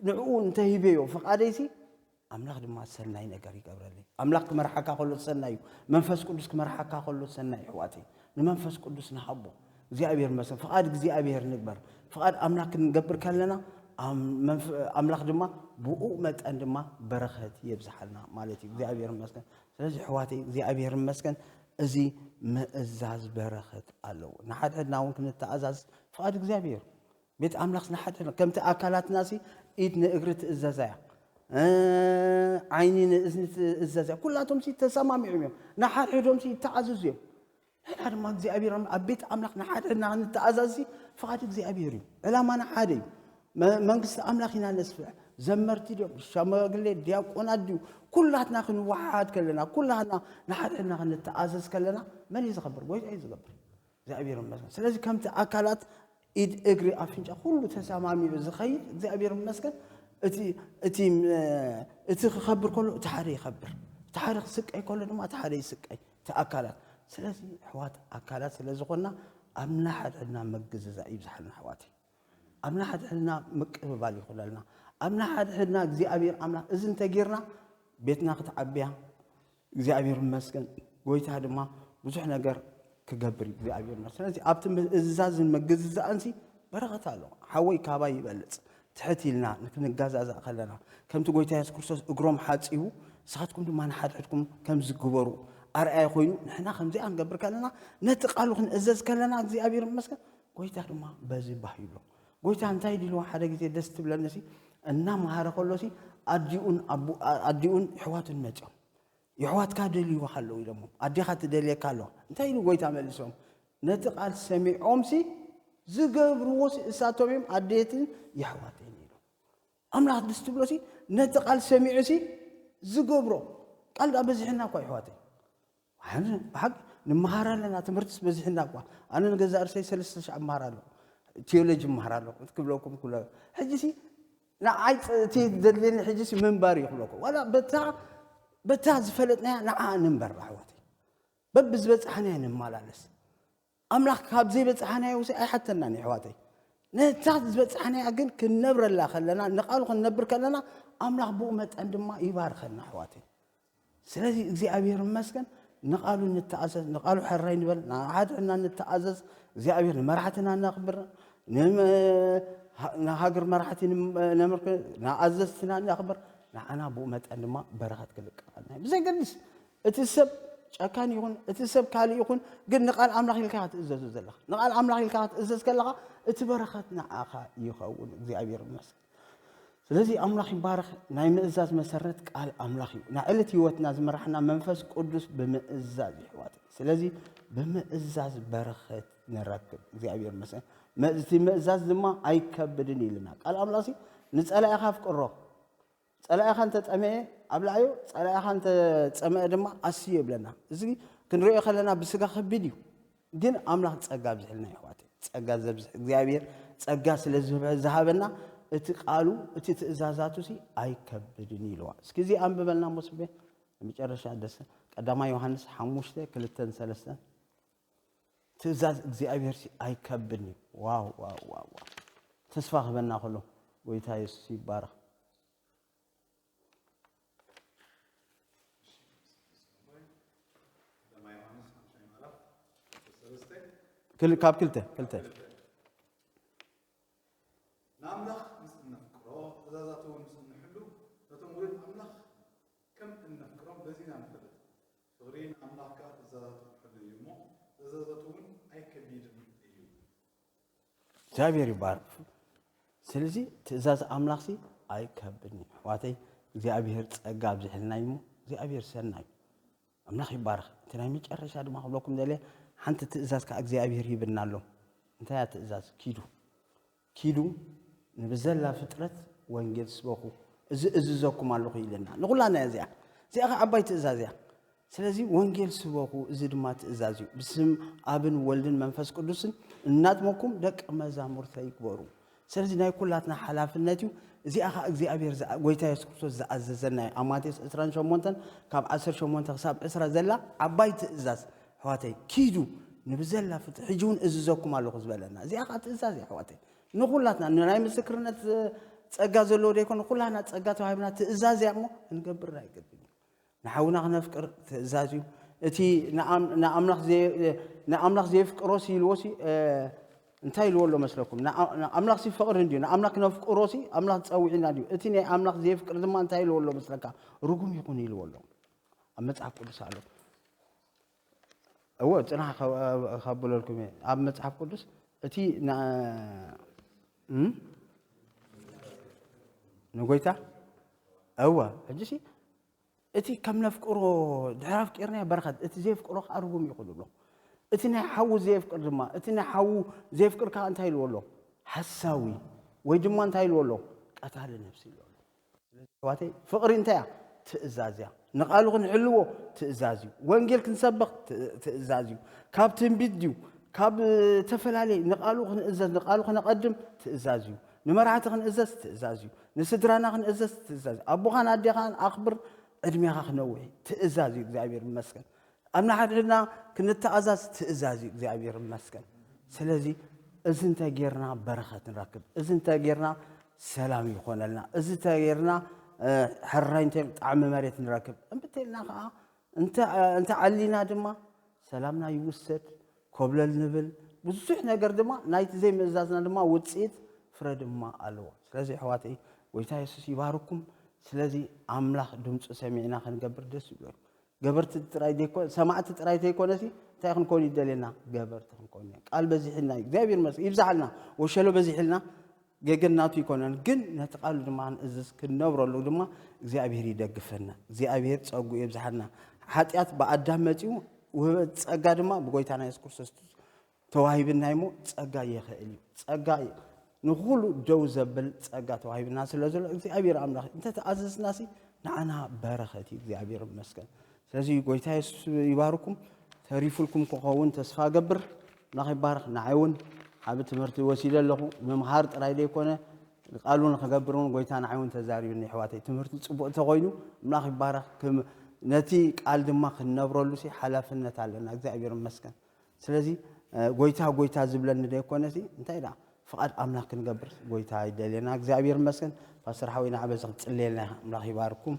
ንዕኡ እንተሂበዮ ፍቓደይሲ ኣምላኽ ድማ ሰናይ ነገር ይገብረለይ። ኣምላኽ ክመርሓካ ከሎ ሰናይ እዩ። መንፈስ ቅዱስ ክመርሓካ ከሎ ሰናይ እዩ። ኣሕዋተይ ንመንፈስ ቅዱስ ንሃቦ። እግዚኣብሔር መስገን። ፍቓድ እግዚኣብሔር ንግበር። ፍቓድ ኣምላኽ ክንገብር ከለና ኣምላኽ ድማ ብኡ መጠን ድማ በረኸት የብዝሓልና ማለት እዩ። እግዚኣብሔር መስገን። ስለዚ ኣሕዋተይ እግዚኣብሔር መስገን። እዚ ምእዛዝ በረኸት ኣለዎ። ንሓድሕድና እውን ክንተኣዛዝ ፍቓድ እግዚኣብሔር ቤት ኣምላኽ ንሓድሕድና ከምቲ ኣካላትና ሲ ኢድ ንእግሪ ትእዘዛ እያ። ዓይኒ ንእዝኒ ትእዘዛ እያ። ኩላቶም ሲ ተሰማሚዖም እዮም። ንሓድሕዶም ሲ ይተኣዘዙ እዮም። ንሕና ድማ እግዚኣብሔር ኣብ ቤት ኣምላኽ ንሓድሕድና ክንተኣዛዝ ሲ ፍቓድ እግዚኣብሔር እዩ። ዕላማና ሓደ እዩ። መንግስቲ ኣምላኽ ኢና ነስፍሕ። ዘመርቲ ድዮም፣ ሸማግሌ፣ ዲያቆናት ድዩ፣ ኩላትና ክንወሓድ ከለና ኩላትና ንሓድሕድና ክንተኣዘዝ ከለና መን እዩ ዝኸብር? ጎይታ እዩ ዝገብር። እግዚኣብሔር ይመስገን። ስለዚ ከምቲ ኣካላት ኢድ እግሪ ኣፍንጫ ኩሉ ተሰማሚዑ ዝኸይድ እግዚኣብሔር ይመስገን። እቲ እቲ እቲ ክኸብር ከሎ እቲ ሓደ ይኸብር፣ እቲ ሓደ ክስቀይ ከሎ ድማ እቲ ሓደ ይስቀይ እቲ ኣካላት። ስለዚ ኣሕዋት ኣካላት ስለ ዝኾንና ኣብ ንሓድሕድና ምግዝዛእ ይብዝሓልና ኣሕዋተይ። ኣብ ንሓድሕድና ምቅብባል ይኹነልና። ኣብ ንሓድሕድና እግዚኣብሔር ኣምላኽ እዚ እንተጌርና ቤትና ክትዓብያ እግዚኣብሔር ይመስገን። ጎይታ ድማ ብዙሕ ነገር ክገብር እዩ እግዚኣብሔር ይመስገን። ስለዚ ኣብቲ ምእዝዛዝን ምግዝዛእንሲ በረኸት ኣሎ። ሓወይ ካባይ ይበልፅ። ትሕት ኢልና ክንገዛዛእ ከለና ከምቲ ጎይታ የሱስ ክርስቶስ እግሮም ሓፂቡ ንስኻትኩም ድማ ንሓድሕድኩም ከምዚ ግበሩ ኣርኣያ ኮይኑ ንሕና ከምዚኣ ክንገብር ከለና ነቲ ቃሉ ክንእዘዝ ከለና እግዚኣብሔር ይመስገን። ጎይታ ድማ በዚ ባህ ይብሎ። ጎይታ እንታይ ድልዎ ሓደ ግዜ ደስ ትብለኒ ሲ እናመሃረ ከሎ ሲ ኣዲኡን ኣዲኡን ኣሕዋቱን መፅኦም የሕዋትካ ደልይዋ ኣለዉ ኢሎሞ ኣዴኻ ትደልየካ ኣለዋ። እንታይ ኢሉ ጎይታ መሊሶም? ነቲ ቃል ሰሚዖም ሲ ዝገብርዎ ሲ እሳቶም እዮም ኣዴትን የሕዋተይን ኢሎም። ኣምላኽ ደስ ትብሎ ሲ ነቲ ቃል ሰሚዑ ሲ ዝገብሮ ቃል ዳ በዚሕና እኳ የሕዋተይ ብሓቂ ንምሃር ኣለና። ትምህርትስ በዚሕና እኳ ኣነ ንገዛእ ርእሰይ ሰለስተ ሻዕ እምሃር ኣለኹ። ቲዮሎጂ እምሃር ኣለኹ ክብለኩም ክብለ ሕጂ ሲ ንዓይ እቲ ዘድልየኒ ሕጂ ሲ ምንባር እዩ ክብለኩም ዋላ በታ በታ ዝፈለጥናያ ንዓ ንምበር ኣሕዋተይ በብዝበፃሕናዮ ንመላለስ። ኣምላኽ ካብ ዘይበፃሕናዮ ሲ ኣይሓተናን የሕዋተይ። ነታ ዝበጻሕናያ ግን ክንነብረላ ከለና፣ ንቓሉ ክንነብር ከለና፣ ኣምላኽ ብኡ መጠን ድማ ይባርኸና፣ ኣሕዋተይ። ስለዚ እግዚኣብሔር ይመስገን፣ ንቓሉ ንተኣዘዝ፣ ንቓሉ ሕራይ ንበል፣ ንሓድሕድና ንተኣዘዝ። እግዚኣብሔር ንመራሕትና ነኽብር፣ ንመ-፣ ንሃገር መራሕቲ ንም-፣ ነምርክ-፣ ንኣዘዝትና ነኽብር፣ ንዓና ብኡ መጠን ድማ በረኸት ክልቀቐልና እዩ። ብዘገድስ እቲ ሰብ ጨካን ይኹን፣ እቲ ሰብ ካልእ ይኹን፣ ግን ንቓል ኣምላኽ ኢልካ ክትእዘዙ ዘለኻ። ንቓል ኣምላኽ ኢልካ ክትእዘዝ ከለኻ፣ እቲ በረኸት ንዓኻ ይኸውን። እግዚኣብሔር ይመስገን። ስለዚ ኣምላኽ ይባረኽ። ናይ ምእዛዝ መሰረት ቃል ኣምላኽ እዩ። ናይ ዕለት ህይወትና ዝመራሕና መንፈስ ቅዱስ ብምእዛዝ እዩ፣ ኣሕዋተይ። ስለዚ ብምእዛዝ በረኸት ንረክብ። እግዚኣብሔር ይመስገን። መ-፣ እቲ ምእዛዝ ድማ ኣይከብድን እዩ ኢልና። ቃል ኣምላኽ ሲ፣ "ንጸላኢኻ ኣፍቅሮ፣ ጸላኢኻ እንተጠመየ ኣብልዓዮ፣ ጸላኢኻ እንተጸመአ ድማ ኣስዮ" ይብለና። እዚ ክንሪኦ ከለና ብስጋ ከቢድ እዩ። ግን ኣምላኽ ጸጋ ኣብዝሕልና፣ ኣሕዋተይ። ጸጋ ዘብዝሕ እግዚኣብሔር፣ ጸጋ ስለ ዝህበ-፣ ዝሃበና፣ እቲ ቃሉ፣ እቲ ትእዛዛቱ ሲ ኣይከብድን ኢልዋ። እስኪ እዚ ኣንብበልና ሞስቤ፣ መጨረሻ ደስ፣ ቀዳማይ ዮሃንስ ሓሙሽተ፣ ክልተን ሰለስተን። ትእዛዝ እግዚኣብሔር ሲ ኣይከብድን እዩ። ዋው፣ ዋው፣ ዋው፣ ዋው። ተስፋ ክህበና ከሎ፣ ጎይታ የሱስ ይባረኽ። ክል-፣ ካብ ክልተ፣ ክልተ። ንኣምላኽ ምስ እነፍቅሮ፣ ትእዛዛቱ እውን ምስ እንሕሉ፣ ነቶም ውሉድ ኣምላኽ ከም እነፍቅሮም በዚ ኢና ንፈልጥ። ፍቕሪ ንኣምላኽ ከኣ ትእዛዛቱ ክሕሉ እዩ እሞ፣ ትእዛዛቱ እውን ኣይከቢድን እዩ። እግዚኣብሔር ይባረክ። ስለዚ ትእዛዝ ኣምላኽሲ ኣይከብድን እዩ። ኣሕዋተይ፣ እግዚኣብሔር ጸጋ ኣብዝሕልና እዩ እሞ፣ እግዚኣብሔር ሰናይ እዩ። ኣምላኽ ይባረኽ። እቲ ናይ መጨረሻ ድማ ክብለኩም ደልየ፣ ሓንቲ ትእዛዝ ከኣ እግዚኣብሔር ሂብና ኣሎ። እንታይ እያ ትእዛዝ? ኪዱ። ኪዱ ንብዘላ ፍጥረት ወንጌል ስበኹ፣ እዚ እዝዘኩም ኣለኹ ኢለና። ንኹላና እያ እዚኣ። እዚኣ ኸዓ ዓባይ ትእዛዝ እያ። ስለዚ ወንጌል ስበኹ፣ እዚ ድማ ትእዛዝ እዩ። ብስም ኣብን ወልድን መንፈስ ቅዱስን እናጥመኩም ደቂ መዛሙርተይ ግበሩ። ስለዚ ናይ ኩላትና ሓላፍነት እዩ። እዚኣ ኸዓ እግዚኣብሔር ዝኣ-፣ ጎይታ የሱስ ክርስቶስ ዝኣዘዘና እዩ። ኣብ ማቴዎስ ዕስራን ሸሞንተን ካብ ዓሰርተ ሸሞንተ ክሳብ ዕስራ ዘላ ዓባይ ትእዛዝ፣ ኣሕዋተይ፣ ኪዱ ንብዘላ ፍጥረት፣ ሕጂ እውን እዝዘኩም ኣለኹ ዝበለና። እዚኣ ኸዓ ትእዛዝ እያ፣ ኣሕዋተይ። ንኹላትና፣ ንናይ ምስክርነት ጸጋ ዘለዎ ደይኮነ፣ ኩላትና ጸጋ ተዋሂብና፣ ትእዛዝ እያ እሞ ክንገብር ኣይገድድ እዩ። ንሓውና ክነፍቅር ትእዛዝ እዩ። እቲ ንኣም-፣ ንኣምላኽ ዘየ-፣ ንኣምላኽ ዘየፍቅሮሲ ኢልዎሲ፣ እ፣ እንታይ ኢልዎ ኣሎ መስለኩም? ንኣ-፣ ንኣምላኽሲ ፍቕሪ እንድዩ። ንኣምላኽ ክነፍቅሮሲ ኣምላኽ ጸዊዕና ድዩ? እቲ ናይ ኣምላኽ ዘየፍቅር ድማ እንታይ ኢልዎ ኣሎ መስለካ? ርጉም ይኹን ኢልዎ ኣሎ። ኣብ መጽሓፍ ቅዱስ ኣሎ። እወ፣ ጽናሕ ከ-፣ ከብለልኩም እየ። ኣብ መጽሓፍ ቅዱስ እቲ ን-፣ እም? ንጎይታ፣ እወ፣ ሕጂሲ እቲ ከም ነፍቅሮ ድሕሪ ኣፍቂርናዮ በረኸት፣ እቲ ዘየፍቅሮ ከኣ ርጉም እዩ ክብል ኣሎ። እቲ ናይ ሓዉ ዘየፍቅር ድማ፣ እቲ ናይ ሓዉ ዘየፍቅር ከኣ እንታይ ኢልዎ ኣሎ? ሓሳዊ፣ ወይ ድማ እንታይ ኢልዎ ኣሎ? ቀታሊ ነፍሲ ኢልዎ ኣሎ። ስለዚ ኣሕዋተይ፣ ፍቕሪ እንታይ እያ? ትእዛዝ እያ። ንቓሉ ክንሕልዎ ትእዛዝ እዩ። ወንጌል ክንሰብኽ ት-፣ ትእዛዝ እዩ። ካብ ትንቢት ድዩ? ካብ፣ እ፣ ተፈላለየ ንቓሉ ክንእዘዝ፣ ንቓሉ ክነቐድም ትእዛዝ እዩ። ንመራሕቲ ክንእዘዝ ትእዛዝ እዩ። ንስድራና ክንእዘዝ ትእዛዝ እዩ። ኣቦኻን ኣዴኻን ኣኽብር፣ ዕድሜኻ ክነውሕ እዩ። ትእዛዝ እዩ። እግዚኣብሔር ይመስገን። ኣብ ንሓድሕድና ክንተኣዛዝ ትእዛዝ እዩ። እግዚኣብሔር ይመስገን። ስለዚ እዚ እንተ ጌርና በረኸት ንረክብ። እዚ እንተ ጌርና ሰላም ይኾነልና። እዚ እንተ ጌርና፣ እ፣ ሕራይ እንተ ጣዕሚ መሬት ንረክብ። እምቢ እንተ ኢልና ኸዓ፣ እንተ፣ እንተ ዓሊና ድማ ሰላምና ይውሰድ፣ ኮብለል ንብል። ብዙሕ ነገር ድማ ናይቲ ዘይምእዛዝና ድማ ውጽኢት ፍረ ድማ ኣለዎ። ስለዚ ኣሕዋተይ፣ ጎይታ የሱስ ይባርኩም። ስለዚ ኣምላኽ ድምፁ ሰሚዕና ክንገብር ደስ ይብሎ። ገበርቲ ጥራይ ዘይኮ-፣ ሰማዕቲ ጥራይ ዘይኮነሲ እንታይ ክንኮን ይደልየና? ገበርቲ ክንኮን ኢና። ቃል በዚሕልና እዩ። እግዚኣብሔር ይመስገን። ይብዛሓልና። ወሸሎ በዚሕልና። ገገን ናቱ ይኮነን። ግን ነቲ ቃሉ ድማ ክንእዝዝ ክንነብረሉ ድማ እግዚኣብሔር ይደግፈና። እግዚኣብሔር ጸጉ የብዝሓልና። ሓጢኣት ብኣዳም መጺኡ ውህበት ጸጋ ድማ ብጎይታና የሱስ ክርስቶስ ተዋሂብና እሞ ጸጋ የኽእል እዩ። ጸጋ ንኹሉ ደው ዘብል ጸጋ ተዋሂብና ስለ ዘሎ እግዚኣብሔር ኣምላኽ እንተተኣዘዝናሲ ንዓና በረኸት እዩ። እግዚኣብሔር ይመስገን። ስለዚ ጎይታ የሱስ ይባርኩም። ተሪፉልኩም ክኸውን ተስፋ እገብር። ኣምላኽ ይባርኽ። ንዓይ እውን ዓቢ ትምህርቲ ወሲደ ኣለኹ። ምምሃር ጥራይ ዘይኮነ ቃሉ ንኽገብር እውን ጎይታ ንዓይ እውን ተዛሪቡኒ። ኣሕዋተይ ትምህርቲ ጽቡቕ እንተኾይኑ ኣምላኽ ይባረኽ። ክም-፣ ነቲ ቃል ድማ ክንነብረሉ ሲ ሓላፍነት ኣለና። እግዚኣብሔር ይመስገን። ስለዚ፣ እ፣ ጎይታ፣ ጎይታ ዝብለኒ ደይኮነሲ፣ እንታይ ደኣ፣ ፍቓድ ኣምላኽ ክንገብር ጎይታ ይደልየና። እግዚኣብሔር ይመስገን። ፓስተር ሓወይና በዚ ክትጽልየልና ኣምላኽ ይባርኩም።